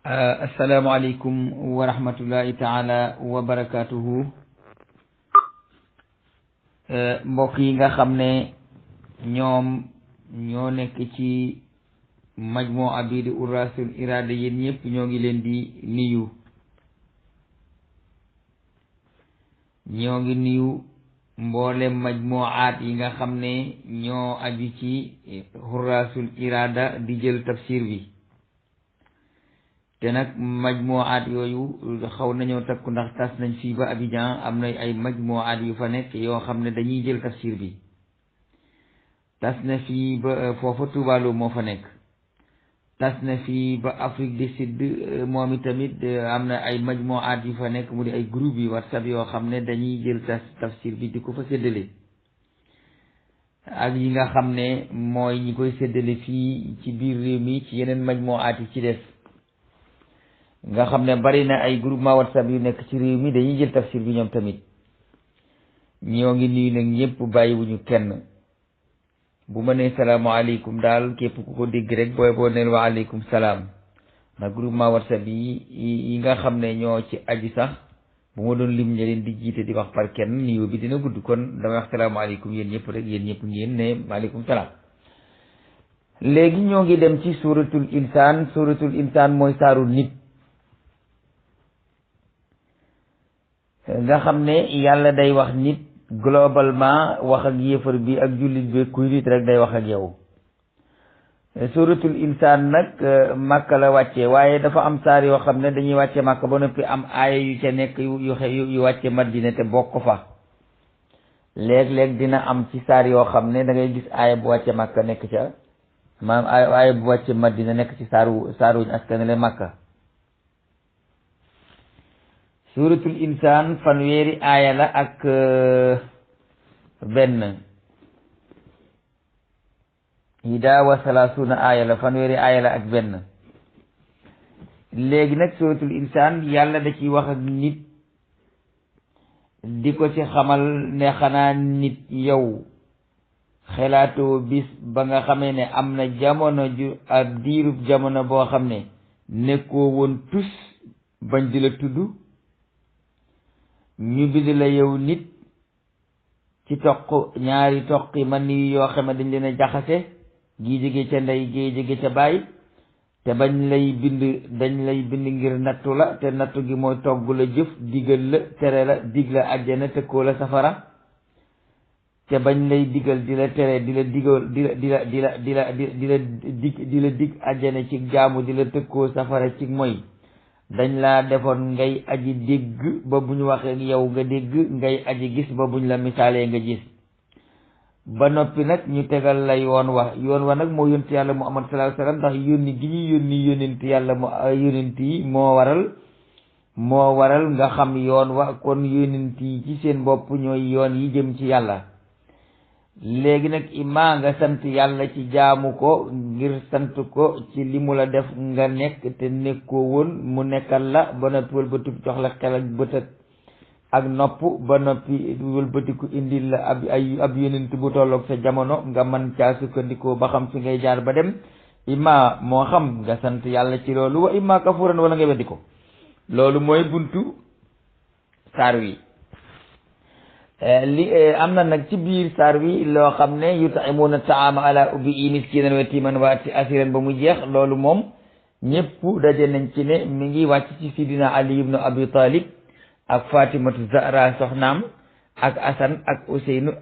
asalaamaaleykum wa rahmatullahi taala wa barakatuhu. mbokk yi nga xam ne ñoom ñoo nekk ci majmu'a bi di Urrasul Irada yéen ñëpp ñoo ngi leen di nuyu. ñoo ngi nuyu mboolem majmu'aat yi nga xam ne ñoo aju ci Urrasul Irada di jël tafsir bi. te nag majmuwaat yooyu xaw nañoo takku ndax tas nañ fii ba Abidjan am na ay majmuwaat yu fa nekk yoo xam ne dañuy jël tafsir bi. tas na fii ba foofa Tuubaaloo moo fa nekk. tas na fii ba Afrique du Sud moom itamit am na ay majmuwaat yu fa nekk mu di ay groupe yi WhatsApp yoo xam ne dañuy jël tafsir bi di ko fa séddale. ak yi nga xam ne mooy ñi koy séddale fii ci biir réew mi ci yeneen majmuwaat yi ci des. nga xam ne bari na ay groupement WhatsApp yu nekk ci réew mi dañuy jël tafsir bi ñoom tamit. ñoo ngi nuyu nag ñëpp bàyyiwuñu kenn. bu ma nee salaamaaleykum daal képp ku ko dégg rek boo neel wa aleykum salaam. ndax groupement WhatsApp yi nga xam ne ñoo ci aji sax bu ma doon lim ña leen di jiite di wax par kenn nuyoo bi dina gudd kon damay wax salaamaaleykum yéen ñëpp rek yéen ñëpp ngeen ne maaleykum salaam. léegi ñoo ngi dem ci suratul insaan mooy saaru nit. nga xam ne yàlla day wax nit globalement wax ak yéefar bi ak jullit bi kuy nit rek day wax ak yow. suratul insaan nag màkka la wàcce waaye dafa am saar yoo xam ne dañuy wàcce màkka ba noppi am aaya yu ca nekk yu wàcce madina te bokk fa. léeg-léeg dina am ci saar yoo xam ne da ngay gis aaya bu wàcce màkka nekk ca maanaam aaya bu wàcce madina nekk ci saaruñ askanale màkka. suratul insaan fanweeri aaya la ak benn. hida wa salaasuna aaya la fanweeri aaya la ak benn. léegi nag suratul insaan yàlla da ciy wax ak nit di ko ci xamal ne xanaa nit yow xelaatoo bis ba nga xamee ne am na jamono ju ak diirub jamono boo xam ne nekkoo woon tus bañ di la tudd. ñu bind la yow nit ci toq ñaari toqi man ni yoo xam ne dañ leen a jaxase gii jóge ca ndey gii jóge ca baay te bañ lay bind dañ lay bind ngir nattu la te nattu gi mooy togg la jëf digal la tere la dig la àjjana te koo la safara te bañ lay digal di la tere di la digal di la dig àjjana ci jaamu di la tëkkoo safara ci moy dañ laa defoon ngay aji dégg ba bu ñu waxee yow nga dégg ngay aji gis ba buñ la misaalee nga gis ba noppi nag ñu tegal la yoon wa nag moo yónent yàlla Muhammad sallallahu alayhi wasallam ndax yónni gi ñu yónni yónent yàlla yónent yi moo waral nga xam yoon wa kon yónent yi ci seen bopp ñooy yoon yi jëm ci yàlla. léegi nag imaa nga sant yàlla ci jaamu ko ngir sant ko ci li mu la def nga nekk te nekkoo woon mu nekkal la ba noppi wëlbati jox la xel ak bët ak nopp ba noppi wëlbatiku indil la ab yonent bu tolloog sa jamono nga mën caa sukkandikoo ba xam fi ngay jaar ba dem imaa moo xam nga sant yàlla ci loolu wa imaa kafuran wala nga weddi ko. loolu mooy buntu saar wi. am na nag ci biir saar wi loo xam ne yut'imuna ta'ama ala ubbihi miskinan wa yatiman wa asiran ba mu jeex loolu moom ñëpp daje nañ ci ne mi ngi wàcc ci sidina Ali ibnu Abi Talib ak Fatimatu Zahra soxnaam ak Asan ak Useynu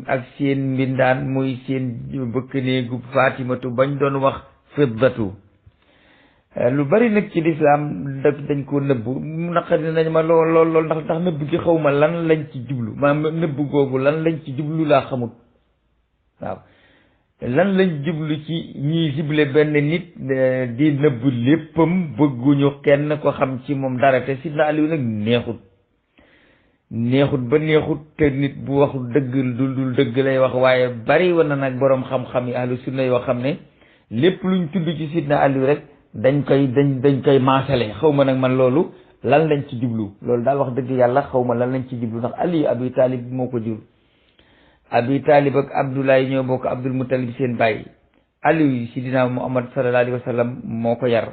ak seen mbindaan muy seen bëkk néegu Fatimatu bañ doon wax fiddatu. lu bari nag ci lislaam dañ ko nëbbu naqari nañ ma lool ndax nëbb gi xaw ma lan lañ ci jublu maanaam nëbb googu lan lañ ci jublu laa xamut. waaw lan lañ jublu ci ñiy ciblé benn nit di nëbb léppam bëgguñu kenn ko xam ci moom dara te Sidna Aliou nag neexut ba neexut te nit bu waxul dëgg dul dëgg lay wax waaye bari woon na nag boroom xam-xam yi ahlu sunna yoo xam ne lépp luñ tudd ci Sidna Aliou rek dañ koy maasale xaw ma nag man loolu lan lañ ci jublu loolu daal wax dëgg yàlla xaw ma lan lañ ci jublu ndax Ali Abi Talib moo ko jur. Abi Talib ak Abdoulaye ñoo bokk Abdul Muttalib seen baay. Ali sidina Muhammad sallallahu alayhi wa sallam moo ko yar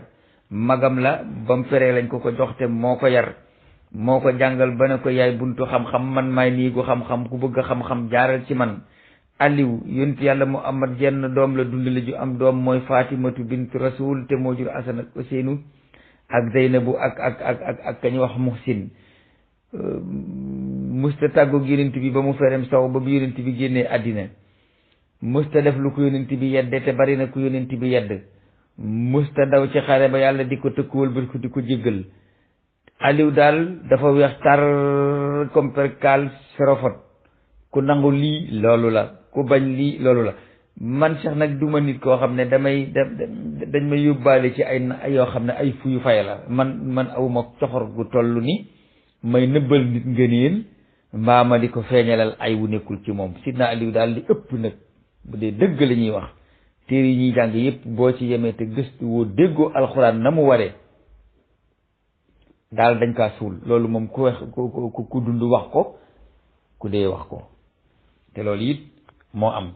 magam la ba mu feree lañ ko jox te moo ko yar moo ko jàngal ba ne ko yaay buntu xam-xam man maay niigu xam-xam ku bëgg xam-xam jaaral ci man. Aliou yonent yàlla Muhammad jenn doom la dund la ju am doom mooy Fatimatu bint Rasul te moo jur Asan ak Useynu ak Zeynabu ak kañ wax Muhsin musta tàggoog yonent bi ba mu ferem saw ba bi yonent bi génnee àddina musta def lu ko yonent bi yedde te bari na ku yonent bi yedd musta daw ci xare ba yàlla di ko tëkkuwal ba di ko jéggal Aliou daal dafa weex tar comme perkal ferofot ku nangu lii loolu la ku bañ lii loolu la man sax nag duma nit koo xam ne dañ may yóbbaale ci ay yoo xam ne ay fuyu fay la man awuma coxor gu toll ni may nëbbal nit ngëneel mbaa ma di ko feeñalal ay wu nekkul ci moom sidna Aliou daal li ëpp nag bu dee dëgg la ñuy wax téere yi ñuy jàng yépp boo ci yemee te gëstu woo déggoo alxuraan na mu waree daal dañ kaa suul loolu moom ku wax ku dund wax ko ku dee wax ko te loolu it moo am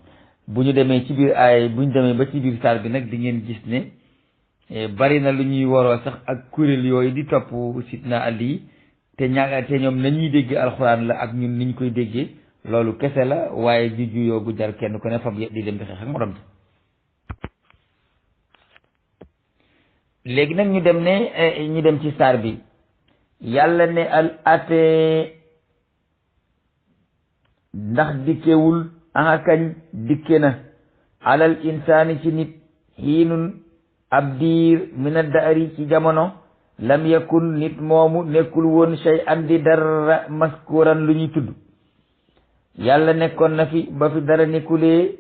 bu ñu demee ci biir aay bu ñu demee ba ci biir saar bi nag di ngeen gis ne bari na lu ñuy waroo sax ak kuréel yooyu di topp sidna Ali te ñoom nañuy dégg alxuraan la ak ñun niñ koy déggee loolu kese la waaye ju juyoo gu jar kenn ku ne fab di dem di xeex ak morom bi léegi nag ñu dem ci saar bi yàlla ne al ate ndax dikkewul aha kañ dikke na alal insaani ci nit xiinun ab diir mina daari ci jamono lam yakun nit moomu nekkul woon shay an di dara maskuran lu ñuy tudd yàlla nekkoon na fi ba fi dara nekkulee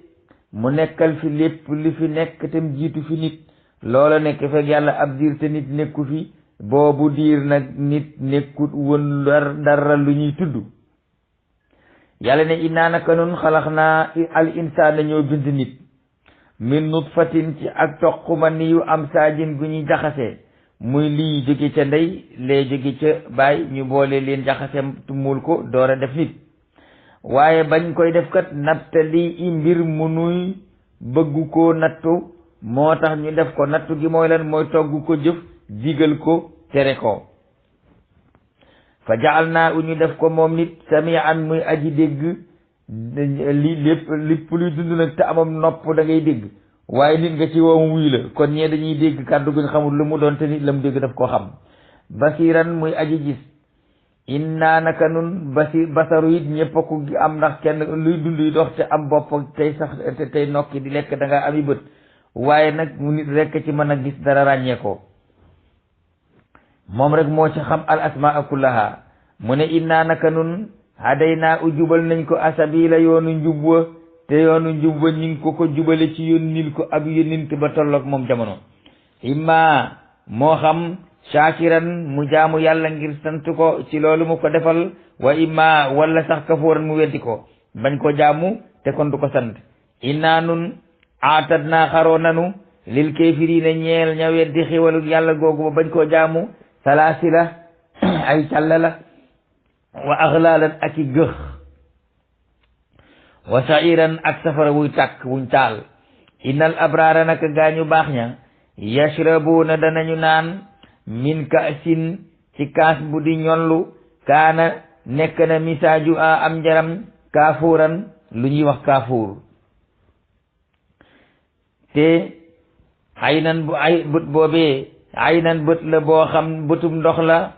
mu nekkal fi lépp li fi nekk te mu jiitu fi nit loola nekk fekk yàlla ab diir te nit nekku fi boobu diir nag nit nekkut woon dara lu ñuy tudd yàlla ne innaa naka nun xalax naa al insaana ñoo bind nit min nutfatin ci ak toquma ni yu am saajin gu ñuy jaxase muy lii jóge ca ndey lee jóge ca baay ñu boole leen jaxase muul ko door a def nit waaye bañ koy def kat nattali i mbir mu nuy bëgg ko nattu moo tax ñu def ko nattu gi mooy lan mooy togg ko jëf digal ko tere ko fa jaal naa u ñu def ko moom nit samian muy aji dégg li lépp luy dund nag te amam nopp da ngay dégg waaye nit nga ci woomu wuy la kon ñee dañuy dégg kàddu guñ xamul lu mu doon te nit la mu dégg daf koo xam basiran muy aji gis inna naka nun basaru it ñëpp a ko am ndax kenn luy dund yi dox te am bopp tey sax tey nokki di lekk da nga ami bët waaye nag mu nit rekk ci mën a gis dara ràññee ko moom rek moo ci xam al asmaa kullaha mu ne inna naka nun hadaynaa u jubal nañ ko asabila yoonu njub wa te yoonu njub wa ñi ngi ko jubale ci yónnil ko ab yónnint ba tolloog moom jamono imma moo xam shaakiran mu jaamu yàlla ngir sant ko ci loolu mu ko defal wa imma wala sax kafooran mu weddi ko bañ ko jaamu te kon du ko sant inna nun aatadnaa xaroo nanu lil kaafiriina ñeel ña weddi xiwalu yàlla googu ba bañ koo jaamu salaasila ay càllala wa axlaalan ak i gëx wa sairan ak safara wuy tàkk wuñ taal innal abraara naka gaañu baax ña yashrabuuna danañu naan min kaasin ci kaas bu di ñollu kaana nekk na misaaju a am njaram kaafuuran lu ñuy wax kaafuur te aynan bu ay bët boobee aynan bët la boo xam bëtum ndox la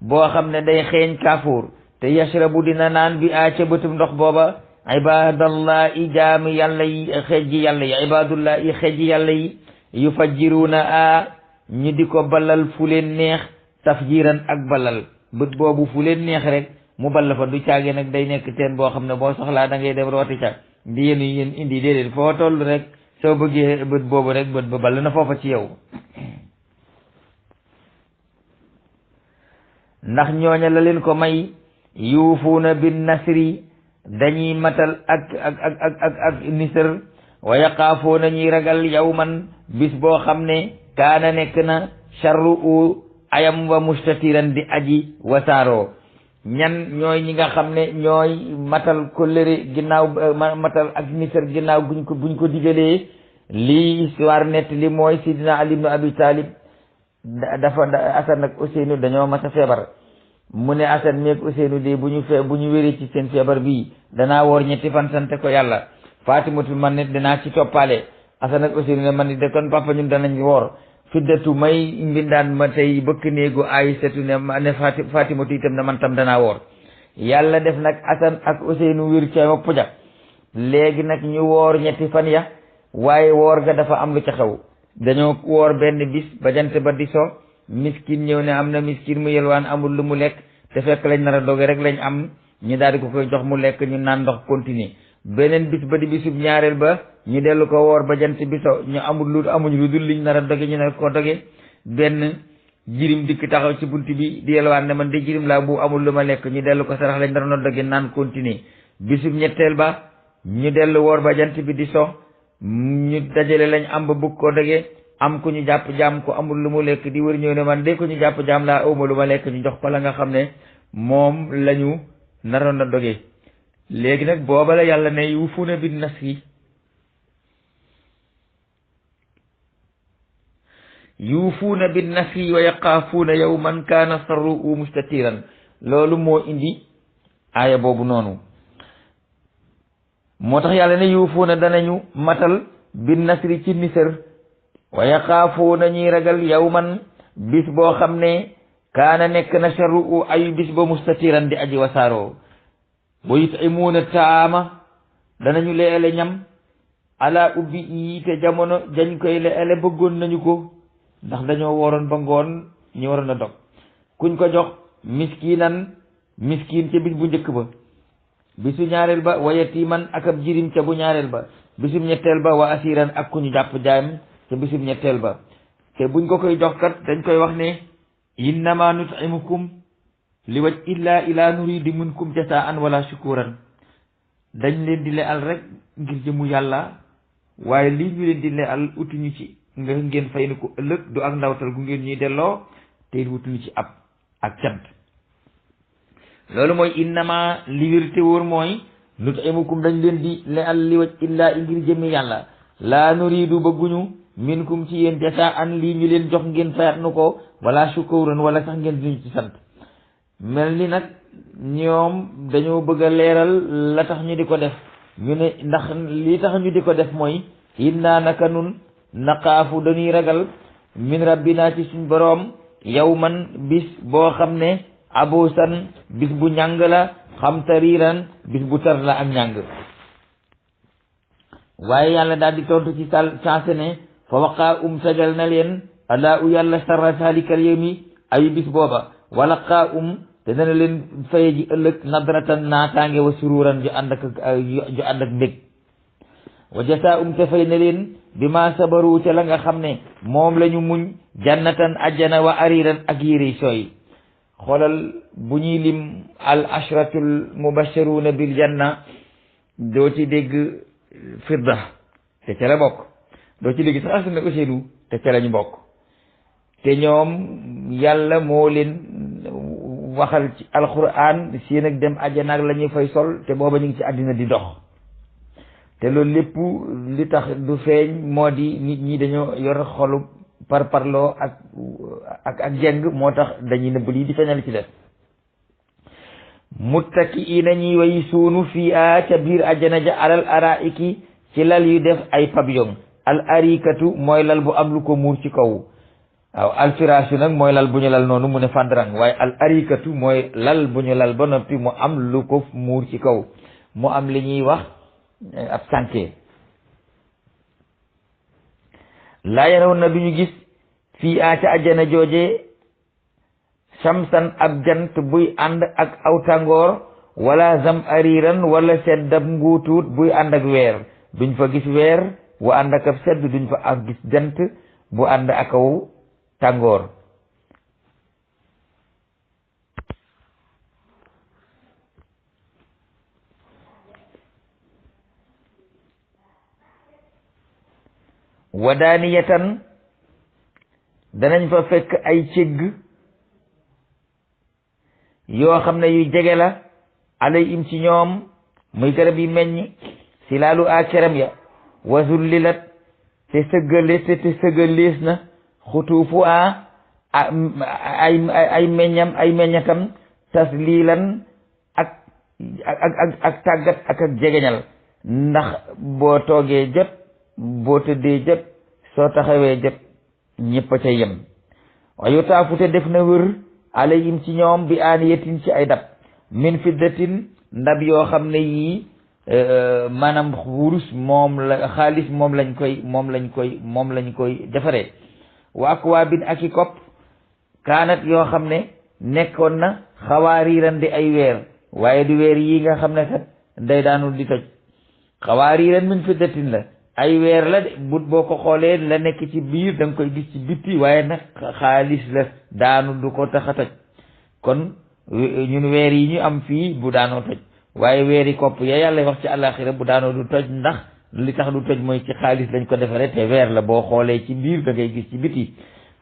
boo xam ne day xeeñ kaafuur te yashrabu dina naan bi a ca bëtum ndox booba ibadallahi jaami yàlla yi xejji yàlla yi ibadullahi xejji yàlla yi yufajjiruuna a ñu di ko balal fu leen neex tafjiran ak balal bët boobu fu leen neex rek mu ball fa du caage nag day nekk teen boo xam ne boo soxlaa da ngay dem rooti ca di yéen indi déedéet foo toll rek soo bëggee bët boobu rek bët ba ball na foofa ci yow ndax ñooña la leen ko may yuufuuna bin nasri dañuy matal ak nisër wa yaqaafuuna ñuy ragal yawman bis boo xam ne kaana nekk na charru u ayam wa mustatiran di aji wasaaroo ñan ñooy ñi nga xam ne ñooy matal kóllëre ginnaaw matal ak nisër ginnaaw buñ ko digalee lii histoire nett li mooy sidina Ali ibn Abi Talib dafa Assane ak Ousseynou dañoo mas a feebar mu ne Assane meeg Ousseynou de bu ñu wéree ci seen feebar bii danaa woor 3 fan sante ko yàlla Fatimatu man ne dinaa ci toppaale Assane ak Ousseynou ne man de kon papa ñun danañ woor Fiddatu may mbindaan ma tey bëkk néegu Aysatu ne Fatimatu itam ne man tam danaa woor yàlla def nag Assane ak Ousseynou wér ca wopp ja léegi nag ñu woor 3 fan ya waaye woor ga dafa am lu ca xew dañoo woor benn bis ba jant ba di so miskin ñëw ne am na miskin mu yelwaan amul lu mu lekk te fekk lañ nar a doge rek lañ am ñu daal di ko koy jox mu lekk ñu naan ndox continuer beneen bis ba di bisub ñaareel ba ñu dellu ko woor ba jant bi so ñu amuñ lu dul liñ nar a doge ñu nar ko doge benn jirim dikk taxaw ci bunt bi di yelwaan ne man de jirim laa bu amul lu ma lekk ñu dellu ko sarax lañ nar a doge naan continuer bisub ñetteel ba ñu dellu woor ba jant bi di so ñu dajale lañ am ba bëgg ko doge am ku ñu jàpp jaam ko amul lu mu lekk di wër ñëw ne man de ku ñu jàpp jaam laa awma lu ma lekk ñu jox ko la nga xam ne moom lañu naroon a doge léegi nag booba la yàlla ne yuufuuna bin nasri wa yaqaafuuna yawman kaana sarruhu mustatiran loolu moo indi aaya boobu noonu moo tax yàlla ne yuufuuna danañu matal bin nasri ci nisër wa yaxaafuuna ñuy ragal yawman bis boo xam ne kaana nekk na sharru ayu bis ba mustatiran di aji wasaaroo wa yut'imuuna taama danañu leele ñam ala ubbi yi te jamono dañ koy leele bëggoon nañu ko ndax dañoo wooroon ba ngoon ñu waroon a dog kuñ ko jox miskinan miskin ca bis bu njëkk ba bisu ñaareel ba wa yatiman ak ab jirim ca bu ñaareel ba bisum ñetteel ba wa asiran ak ku ñu jàpp jaam ca bisum ñetteel ba te buñ ko koy jox kat dañ koy wax ne innama nut'imukum li waj illa ila nuridu minkum jasaan wala shukuran dañ leen di leal rek ngir jëmu yàlla waaye lii ñu leen di leal utuñu ci nga ngeen fay ni ko ëllëg du ak ndawtal gu ngeen ñuy delloo te wutuñu ci ab ak cant loolu mooy innama li wér te wóor mooy nut'imukum dañ leen di leal li waj illa ngir jëmi yàlla laa nuridu bëgguñu minkum ci yéen jasaan lii ñu leen jox ngeen fayat nu ko wala shukuran wala sax ngeen duñu ci sant mel ni nag ñoom dañoo bëgg a leeral la tax ñu di ko def ñu ne ndax lii tax ñu di ko def mooy inna naka nun naqaafu dañuy ragal min rabbina ci suñ boroom yawman bis boo xam ne abusan bis bu ñàng la xam tariiran bis bu tar la ak ñàng waaye yàlla daal di tontu ci saase ne fa waqaa fegal na leen alaa u yàlla sarra salikal yawmi ayu bis booba walaqaa te dana leen faye ji ëllëg nadratan naataange wa sururan ju ànd ak mbég wa jasaa te fay na leen bi ma sabaru ca la nga xam ne moom lañu muñ jannatan ajjana wa ariran ak yére sooy xoolal bu ñuy lim al ashratul mubashiruna bil janna doo ci dégg fidda te ca la bokk doo ci dégg sax asana Ousseynou te ca lañu bokk te ñoom yàlla moo leen waxal ci alquran seen ak dem ajjana ak la ñuy fay sol te booba ñu ngi ci àddina di dox te loolu lépp li tax du feeñ moo di nit ñi dañoo yor xolu parparloo ak jeng moo tax dañuy nëbb lii di feeñal ci def muttakiina ñuy way suunu fii a ca biir ajjana ja alal araiki ci lal yu def ay pavillon al arikatu mooy lal bu am lu ko muur ci kaw waaw alfiraasu nag mooy lal bu ñu lal noonu mu ne fandarang waaye al arikatu mooy lal bu ñu lal ba noppi mu am lu ko muur ci kaw mu am li ñuy wax ab sànke laa yaraw na du ñu gis fii a ca ajjana jooje samsan ab jant buy ànd ak aw tàngoor wala zam ariran wala seddab nguutuut buy ànd ak weer duñ fa gis weer bu ànd ak ab sedd duñ fa ak gis jant bu ànd ak aw tàngoor wadaaniyatan danañ fa fekk ay cégg yoo xam ne yu jege la alayhim ci ñoom muy garab yi meññ si laalu keram ya wa zullilat te sëggalees na xutuufu ay meññakam taslilan ak tàggat ak jegeñal, ndax boo toogee jot, boo tëddee jot, soo taxawee jot, ñëpp a ca yem. wayu taafute def na wër alayhim ci ñoom bi aaniyatin ci ay dab min fiddatin ndab yoo xam ne yii maanaam wurus xaalis moom lañ koy defaree. wa akwaabin ak i kopp kaanat yoo xam ne nekkoon na xawaariiran di ay weer, waaye du weer yi nga xam ne kat day daanu di toj. xawaariiran min fiddatin la, ay weer la de boo ko xoolee la nekk ci biir da nga koy gis ci bitti, waaye nag xaalis la, daanu du ko tax a toj. kon ñun weer yi ñu am fii bu daanoo toj, waaye weeri kopp ya yàlla wax ci àllaaxira bu daanoo du toj, ndax li tax du toj mooy ci xaalis lañ ko defaree, te weer la boo xoolee ci biir da ngay gis ci biti.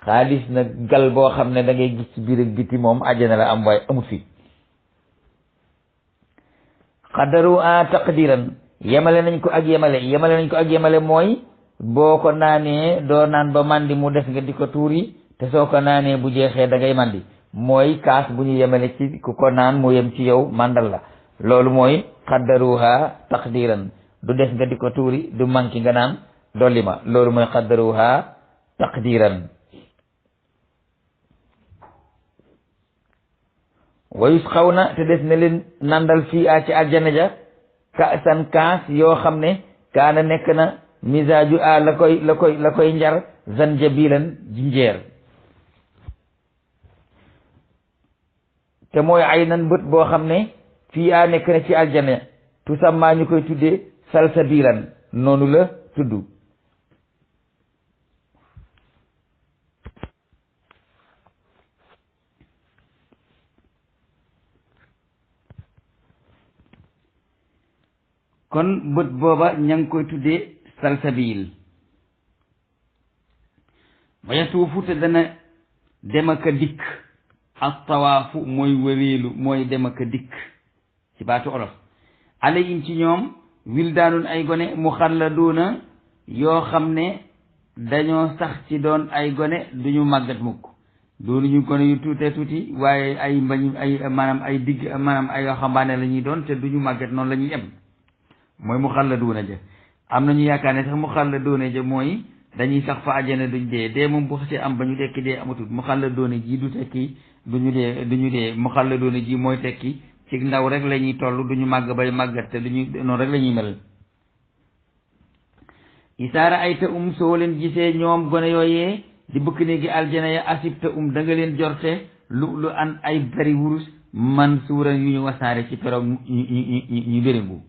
xaalis nag gal boo xam ne da ngay gis ci biir ak biti moom àjjana la am, waaye amut fi. qadaru a taqdiran yemale nañ ko ak yemale mooy boo ko naanee doo naan ba màndi mu des nga di ko tuuri, te soo ko naanee bu jeexee da ngay màndi. mooy kaas bu ñu yemale ci ku ko naan mu yem ci yow màndal la, loolu mooy qaddaruha taqdiran. du des nga di ko tuuri, du manki nga naan dolli ma, loolu mooy qaddaruha taqdiran. wayus xaw na te des na leen nandal fii a ci àjjana ja kaasan kaas yoo xam ne kaana nekk na misaaju a la koy njar zanjabilan jinjeer, te mooy ay nan bët boo xam ne fii a nekk na ci àjjana tusammaa ñu koy tuddee salsabilan, noonu la tudd. kon bët booba ña ngi koy tuddee salsabil. waya tuufu te dana dem ak a dikk, ak tawaafu mooy wëreelu, mooy dem ak a dikk ci baatu olof. alayhim ci ñoom wildaanun ay gone muxalladuuna yoo xam ne dañoo sax ci doon ay gone duñu màggat mukk, doonuñu gone yu tuutee tuuti, waaye ay mbañ ay maanaam ay digg maanaam ay waxambaane la ñuy doon, te duñu màggat noonu la ñuy em. mooy muxalladuuna ja. am nañu yaakaar ne sax muxalladuuna ja mooy dañuy sax fa àjjana duñ dee moom bu xasee am ba ñu dekki dee amatul. muxalladuuna ji du tekki duñu dee muxalladuuna ji mooy tekki ci ndaw rek la ñuy toll, duñu màgg bay màggat, te duñu noonu rek la ñuy mel. isaara ayta soo leen gisee ñoom gone yooyee di bëkk néegi aljana ya asibta da nga leen jorte lu an ay bari wurus man suuran yu ñu wasaare ci peroog ñu béréngu.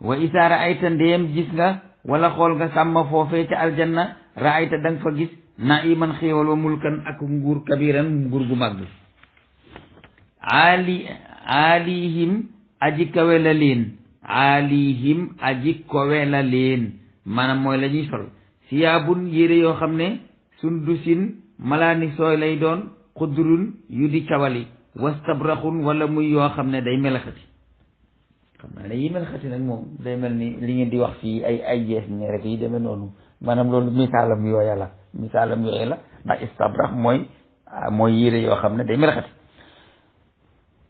wa isaara ayta ndéem gis nga wala xool nga sàmm foofee ca aljanna raayta da nga fa gis naiman xéewal wa mulkan ak nguur kabiran nguur gu màgg. alihim aji kawe la leen, maanaam mooy la ñuy sol siyaabun yére yoo xam ne sundusin malaani sooy lay doon, xudrun yu di cawali, wastabraxun wala muy yoo xam ne day melaxati. xam naa ne yi melaxati nag moom day mel ni li ngeen di wax fii ay jees ñi rek yi demee noonu, maanaam loolu misaalam yooya la ndax istabrax mooy yére yoo xam ne day melaxati.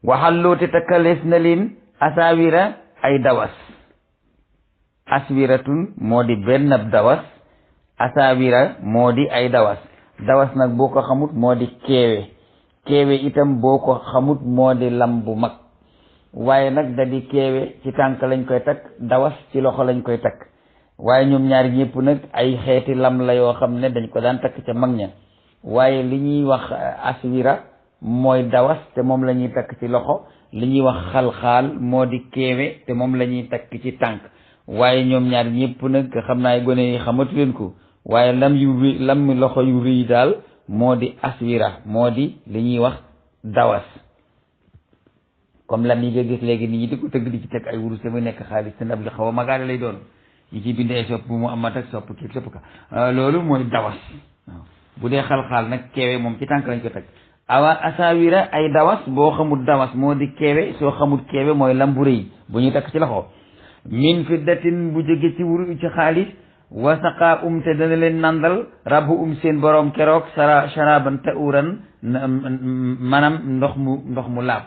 waxalloo te takkalees na leen asawira ay dawas, aswiratun moo di benn dawas, asawira moo di ay dawas. dawas nag boo ko xamut moo di keewe itam boo ko xamut moo di lam bu mag, waaye nag da di keewe ci tànk lañ koy takk, dawas ci loxo lañ koy takk, waaye ñoom ñaar ñëpp nag ay xeeti lam la yoo xam ne dañ ko daan takk ca mag ña. waaye li ñuy wax aswira mooy dawas te moom la ñuy takk ci loxo, li ñuy wax xalxaal moo di keewe te moom la ñuy takk ci tànk. waaye ñoom ñaar ñëpp nag xam naa gone yi xamatu leen ko, waaye lam loxo yu rëy daal moo di aswira, moo di li ñuy wax dawas. comme lam yi nga gis léegi nit ñi di ko tëgg di ci teg ay wurus te muy nekk xaalis te ndab li xaw a magaale lay doon, ñi ci bindee sopp bu mu amat ak sopp kii sopp ka, loolu mooy dawas. waaw bu dee xalxaal nag keewe moom ci tànk lañ ko teg. asawira ay dawas boo xamul dawas moo di keewe, soo xamul keewe mooy lam bu rëy bu ñuy takk ci loxo. min fiddatin bu jóge ci wuru ci xaalis, wasaqa te dana leen nandal rabbu seen boroom keroog sharaban ta'uran maanaam ndox mu laab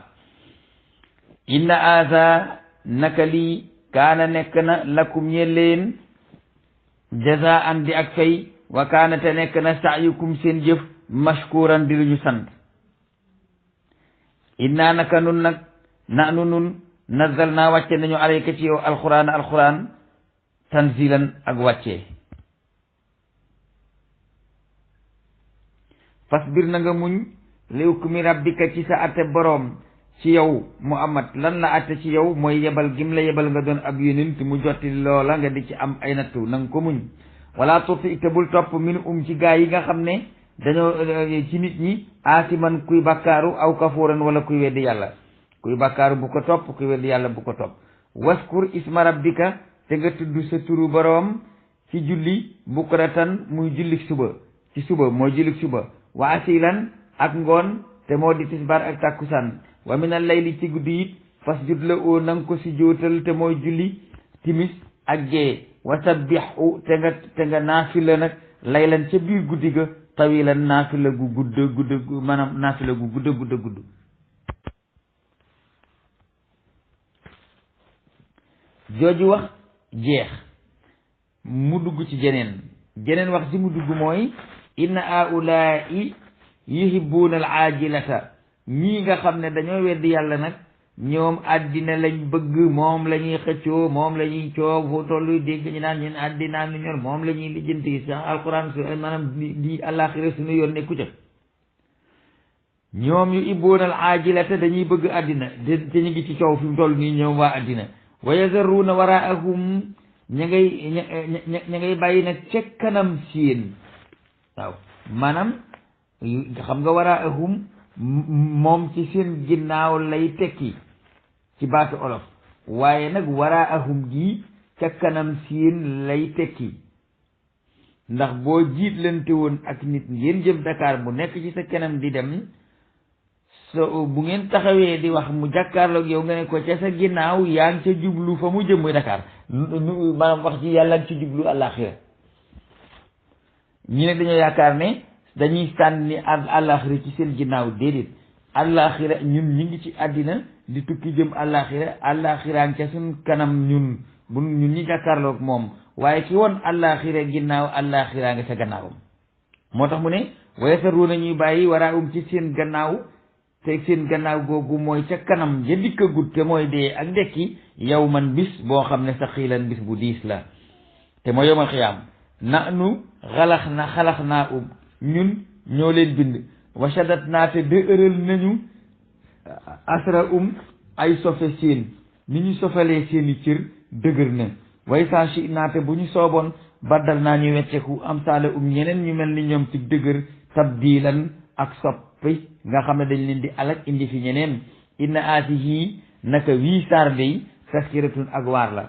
inna aasa naka lii kaana nekk na lakum ñeel leen jazaan di ak fay wa kaana te nekk na sa'yukum seen jëf mashkuran di lu ñu sant inna naka nun nag nun nazal naa wàcce nañu alayka ci yow alquran tanzilan ak wàccee fasbir na nga muñ li hukmi rabbika ci sa atte boroom ci yow Muhammad lan la atte ci yow mooy yebal gim la yebal nga doon ab yonent mu jotti loola nga di ci am ay nattu na nga ko muñ wala tuuti te bul topp min ci gaa yi nga xam ne dañoo ci nit ñi aasiman kuy bakkaaru aw kafuuran wala kuy weddi yàlla kuy bakkaaru bu ko topp kuy weddi yàlla bu ko topp waskur isma rabbika te nga tudd sa turu boroom ci julli bukratan muy julli suba mooy julli suba wa asilan ak ngoon te moo di tisbaar ak takkusaan wa min al layli ci guddi it fasjud la oo na nga ko si jootal te mooy julli timis ak gee wa sabbihu te nga naafila nag laylan ca biir guddi ga tawilan naafila gu gudd maanaam naafila gu gudd jooju wax jeex mu dugg ci jeneen wax ji mu dugg mooy inna haulaai yuhibbuuna al aajilata ñii nga xam ne dañoo weddi yàlla nag ñoom àddina lañ bëgg moom la ñuy xëccoo moom la ñuy coow foo tollu dégg ñu naan ñun àddina lu ñor moom la ñuy lijjanti sax alquran su maanaam di àllaaxira suñu yoon nekku ca ñoom yuhibbuuna al aajilata dañuy bëgg àddina te ñu ngi ci coow fi mu toll nii ñoom waa àddina wa yazarruuna waraahum ña ngay bàyyi nag ca kanam seen waaw maanaam xam nga waraahum moom ci seen ginnaaw lay tekki ci baatu olof waaye nag waraahum gi ca kanam seen lay tekki ndax boo jiitlante woon ak nit ngeen jëm Dakar mu nekk ci sa kanam di dem so bu ngeen taxawee di wax mu jàkkaarloog yow nga ne ko ca sa ginnaaw yaa ngi ca jublu fa mu jëm muy Dakar maanaam wax ci yàlla ngi ci jublu àllaaxira ñi ne dañoo yaakaar ne dañuy sànni àllaaxira ci seen ginnaaw déedéet àllaaxira ñun ñi ngi ci àddina di tukki jëm àllaaxira ngi ca suñ kanam ñun ñi jàkkaarloog moom waaye ki woon àllaaxira ginnaaw àllaaxira nga ca gannaawam moo tax mu ne wayasaruuna ñuy bàyyi waraahum ci seen gannaaw te seen gannaaw googu mooy ca kanam ja dikkagut te mooy dee ak dekki yow man bis boo xam ne sa xiilan bis bu diis la te mooy yowmal xiyaam nahnu xalax naa ñun ñoo leen bind washadat naa te dëëral nañu asra ay sofe seen ni ñu sofalee seeni cër dëgër na way saa shi naate bu ñu sooboon baddal naa ñu wecceku am saala ñeneen ñu mel ni ñoom ci dëgër tabdilan ak soppi nga xam ne dañ leen di alak indi fi ñeneen inna aatihi naka wii saar day taskiratun ak waar la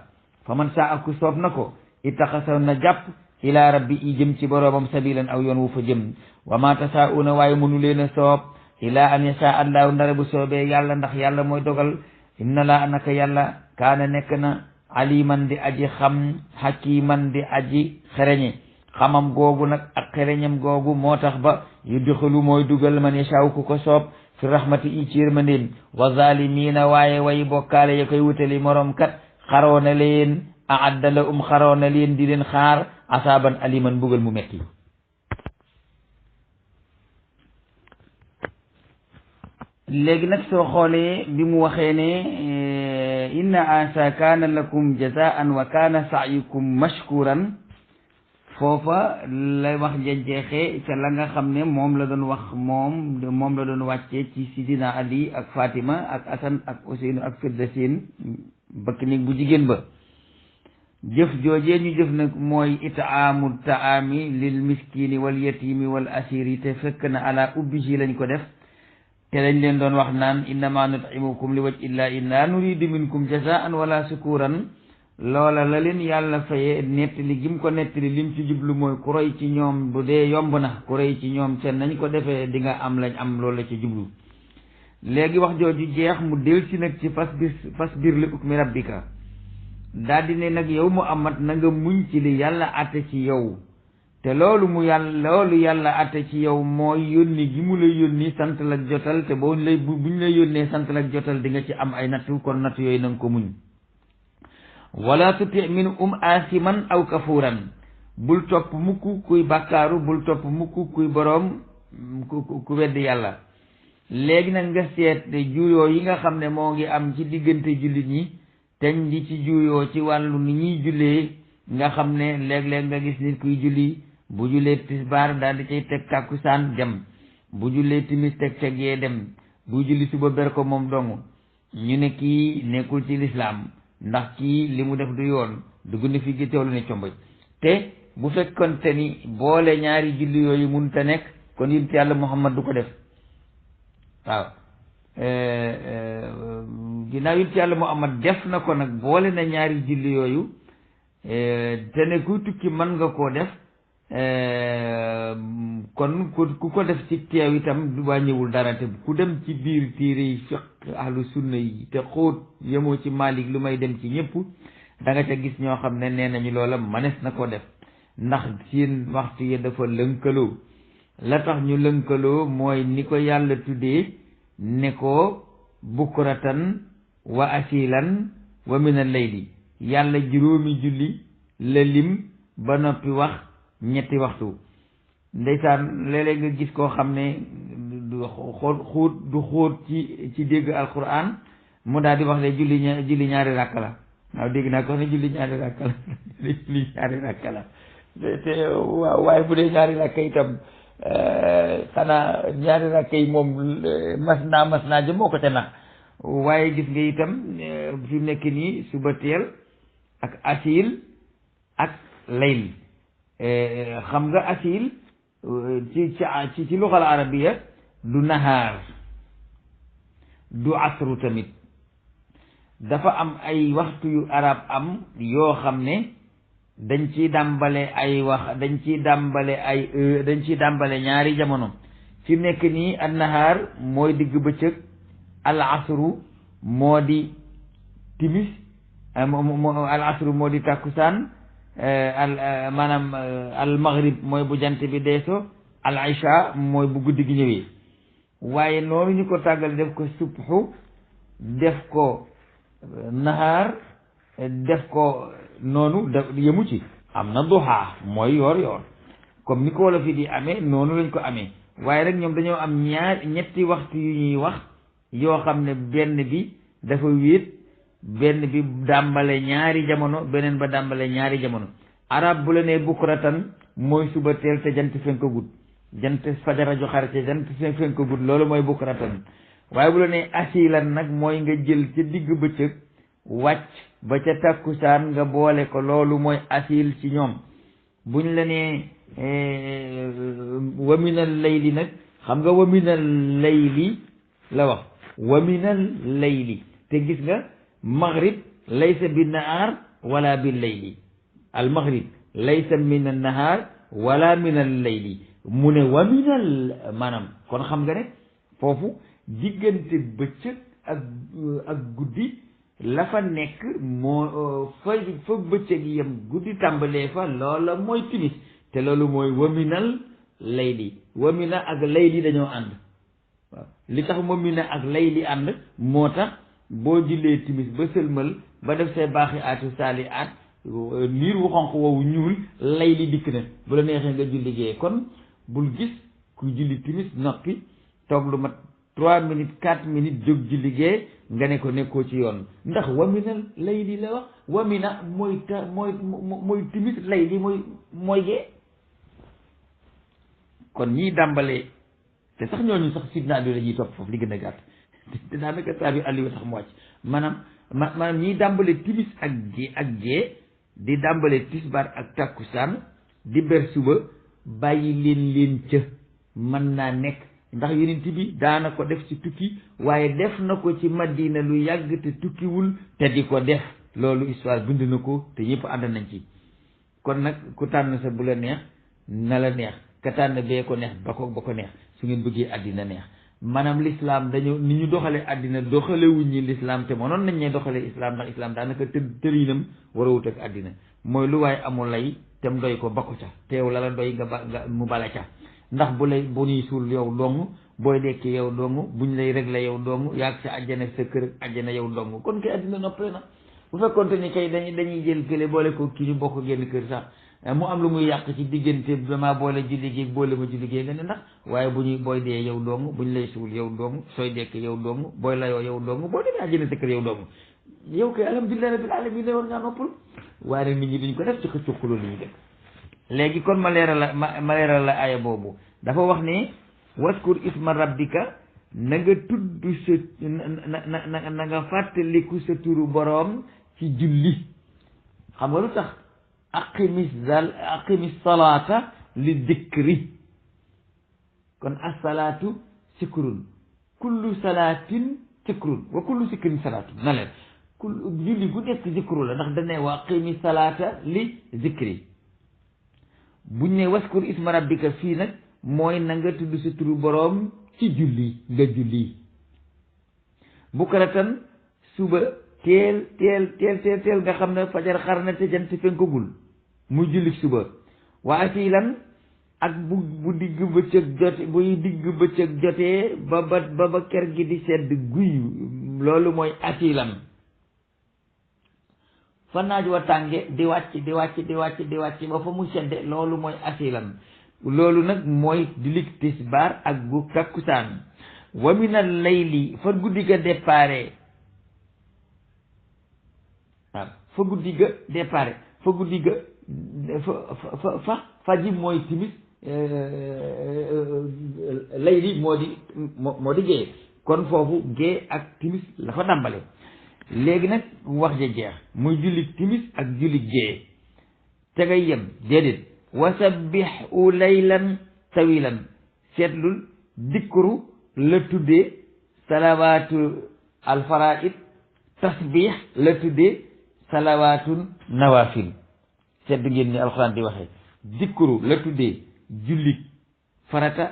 fa man saa ak ku soob na ko ittaxasa na jàpp ila rabbi i jëm ci boroomam sabilan aw yoon wu fa jëm wa ma tasaauna waaye mënu leen a soob ila an yasha allahu ndare bu soobee yàlla ndax yàlla mooy dogal inna laa naka yàlla kaana nekk na aliman di aji xam hakiman di aji xereñe xamam googu nag ak xereñam googu moo tax ba yudxilu mooy dugal man yashaa ku ko soob fi rahmati i ci yërmandeem wa zaalimiina waaye way bokkaale ya koy wutali morom kat xaroona leen aadda la xaroona leen di leen xaar asaaban aliman mbugal mu metti léegi nag soo xoolee bi mu waxee ne inna asa kaana lakum jazaan wa kaana saayukum mashkuran foofa lay wax jeexee ca la nga xam ne moom la doon wax moom la doon wàccee ci sidina Ali ak Fatima ak Asan ak Useynu ak Firdasin bëkk néeg bu jigéen ba jëf joojee ñu jëf nag mooy itaamu taami lil miskini wal yatimi wal asiri te fekk na ala ubbihi lañ ko def te lañ leen doon wax naan innama nutimukum li wajhi llahi la nuridu minkum jazaan wala sukuran loola la leen yàlla faye nettali gim ko nettali lim ci jublu mooy ku roy ci ñoom bu dee yomb na ku roy ci ñoom seen nañ ko defee di nga am lañ am loolu la ci jublu léegi wax jooju jeex mu del si nag ci fasbir li hukmi rabbika daldi ne nag yow Muhammad na nga muñ ci li yàlla atte ci yow te loolu yàlla atte ci yow mooy yónni gi mu la yónni sant la jotal te buñ la yónnee sant la jotal di nga ci am ay nattu kon nattu yooyu na nga ko muñ wala tuti min asiman aw kafuuran bul topp mukk kuy bàkkaaru bul topp mukk kuy boroom ku weddi yàlla léegi nag nga seet juyoo yi nga xam ne moo ngi am ci diggante jullit ñi teñ di ci juyoo ci wàllu ni ñuy jullee nga xam ne léeg-léeg nga gis nit kuy julli bu jullee tisbaar daal di cay teg tàkkusaan dem bu jullee timis teg ca gee dem bu julli suba ber ko moom dong ñu ne kii nekkul ci lislaam ndax kii li mu def du yoon dugg na fi gi teewlu ne comboj te bu fekkonte ni boole ñaari julli yooyu mun te nekk kon yonent yàlla Muhammad du ko def waaw ginnaaw yonent yàlla Muhammad def na ko nag boole na ñaari julli yooyu te ne kuy tukki mën nga koo def kon ku ko def ci teew itam du wàññiwul dara te ku dem ci biir téere yi fiq ahlu sunna yi te xóot yemoo ci Malik lu may dem ci ñëpp da nga ca gis ñoo xam ne nee nañu loola manes na ko def ndax seen waxtu yi dafa lënkaloo la tax ñu lënkaloo mooy ni ko yàlla tuddee ne ko bukratan wa asilan wa min al-layli yàlla juróomi julli la lim ba noppi wax ñetti waxtu ndeysaan léeg-léeg nga gis koo xam ne du xóot ci dégg alquran mu daal di wax ne julli ñaari ràkk la waaw dégg naa ko ne julli ñaari ràkk la julli ñaari ràkk la te waaw waaye bu dee ñaari ràkk itam xanaa ñaari ràkk yi moom mas naa jëm moo ko te nax waaye gis nga itam fi mu nekk nii suba teel ak asil ak layl xam nga asil ci luxal arabiya du nahaar du asru tamit dafa am ay waxtu yu arab am yoo xam ne dañ ciy dàmbale dañ ciy dàmbale ñaari jamono fi mu nekk nii an nahaar mooy digg bëccëg al asru moo di timis al asru moo di tàkkusaan maanaam al maghrib mooy bu jant bi deeso al isha mooy bu guddi gi ñëwee waaye noonu ñu ko tàggal def ko subhu def ko nahaar def ko noonu yemu ci am na duha mooy yoor comme ni ko wolof yi di amee noonu lañ ko amee waaye rek ñoom dañoo am ñetti waxtu yu ñuy wax yoo xam ne benn bi dafa wéet benn bi dàmbale ñaari jamono beneen ba dàmbale ñaari jamono arab bu la nee bukratan mooy suba teel te jant fenkagut jant fajara ju xar te jant fenkagut loolu mooy bukratan waaye bu la nee asilan nag mooy nga jël ca digg bëccëg wàcc ba ca takkusaan nga boole ko loolu mooy asil ci ñoom buñ la nee waminal layli nag xam nga waminal layli la wax waminal layli te gis nga maghrib laysa bi nahaar wala bi layli al maghrib laysa min an nahaar wala min al layli mu ne waminal maanaam kon xam nga ne foofu diggante bëccëg ak guddi la fa nekk moo fa bëccëg yam guddi tàmbalee fa loola mooy timis te loolu mooy waminal layli wamina ak layli dañoo ànd waaw li tax wamina ak layli ànd moo tax boo jullee timis ba sëlmal ba def say baaxi aatu saali aat niir wu xonq woowu ñuul layli dikk na bu la neexee nga julli gee kon bul gis ku julli timis noppi toog lu mat 3 minutes 4 minutes jóg julli gee nga ne ko nekkoo ci yoon ndax wamina layli la wax wamina mooy timis layli mooy gee kon ñii dàmbalee te sax ñooñu sax sidna Ali la ñuy topp foofu li gën a gàtt te daanaka saa bi Aliou tax mu wàcc maanaam ñiy dàmbale timis ak gee di dàmbale tisbaar ak takkusaan di ber suba bàyyi leen ca mën naa nekk ndax yonent bi daana ko def ci tukki waaye def na ko ci Madina lu yàgg te tukkiwul te di ko def loolu histoire bind na ko te ñëpp ànd nañ ci kon nag ku tànn sa bu la neex na la neex ka tànn bee ko neex ba ko neex su ngeen bëggee àddina neex maanaam l'islam dañu ni ñu doxalee àddina doxalewuñ ñi l'islam te mënoon nañ ne doxalee islam ndax islam daanaka tëriinam war a wut ak àddina mooy lu waaye amul lay tem doy ko bakku ca teew la doy nga mu bala ca ndax bu ñuy suul yow dong booy dekki yow dong buñ lay réglé yow dong yaag sa àjjana sa kër àjjana yow dong kon kay àddina noppee na bu fekkoonte ni kay dañuy jël kële boole ko kii ñu bokk génn kër sax mu am lu muy yàq ci diggante dama boole julli gi boole ma julli gi nga ne ndax waaye booy dee yow dong buñ lay suul yow dong sooy dekk yow dong booy layoo yow dong boo demee àjjana sa kër yow dong yow kay alhamdulilah rabbil alamin ne war ngaa noppal waaye nag nit ñi duñ ko def ci ko cuqaloo li ñu def léegi kon ma leeral la aaya boobu dafa wax ne waskur isma rabbika na nga tudd sa na nga fàttaliku sa turu boroom ci julli xam nga lu tax aqimis salaata li dikri kon as-salaatu sikrun kullu salaatin sikrun wa kullu sikrin salaatun na leen julli gu nekk zikru la ndax dane wa aqimi salaata li zikri buñ ne waskur isma rabbika fii nag mooy na nga tudd sa turu boroom ci julli nga julli bukratan suba teel nga xam ne fajar xar na te jant fenkagul muy julli suba wa asilan ak bu digg bëccëg jotee ba ker gi di sedd guy loolu mooy asilan fa naaj wa tànge di wàcc ba fa mu sedde loolu mooy asilan loolu nag mooy julli tisbaar ak bu takkusaan wa minal layli fa guddi ga déparé waaw fa guddi ga déparé fa guddi ga fa ji mooy timis layli moo di gée kon foofu gée ak timis la fa dàmbale léegi nag wax ja jeex muy julli timis ak julli gée te ngay yem déedéet wasabbihu laylan tawilan seetlul dikru la tuddee salawaatu alfaraid tasbih la tuddee salawaatun nawafil seetlu ngeen ni alxuraan di waxee dikru la tuddee jullit farata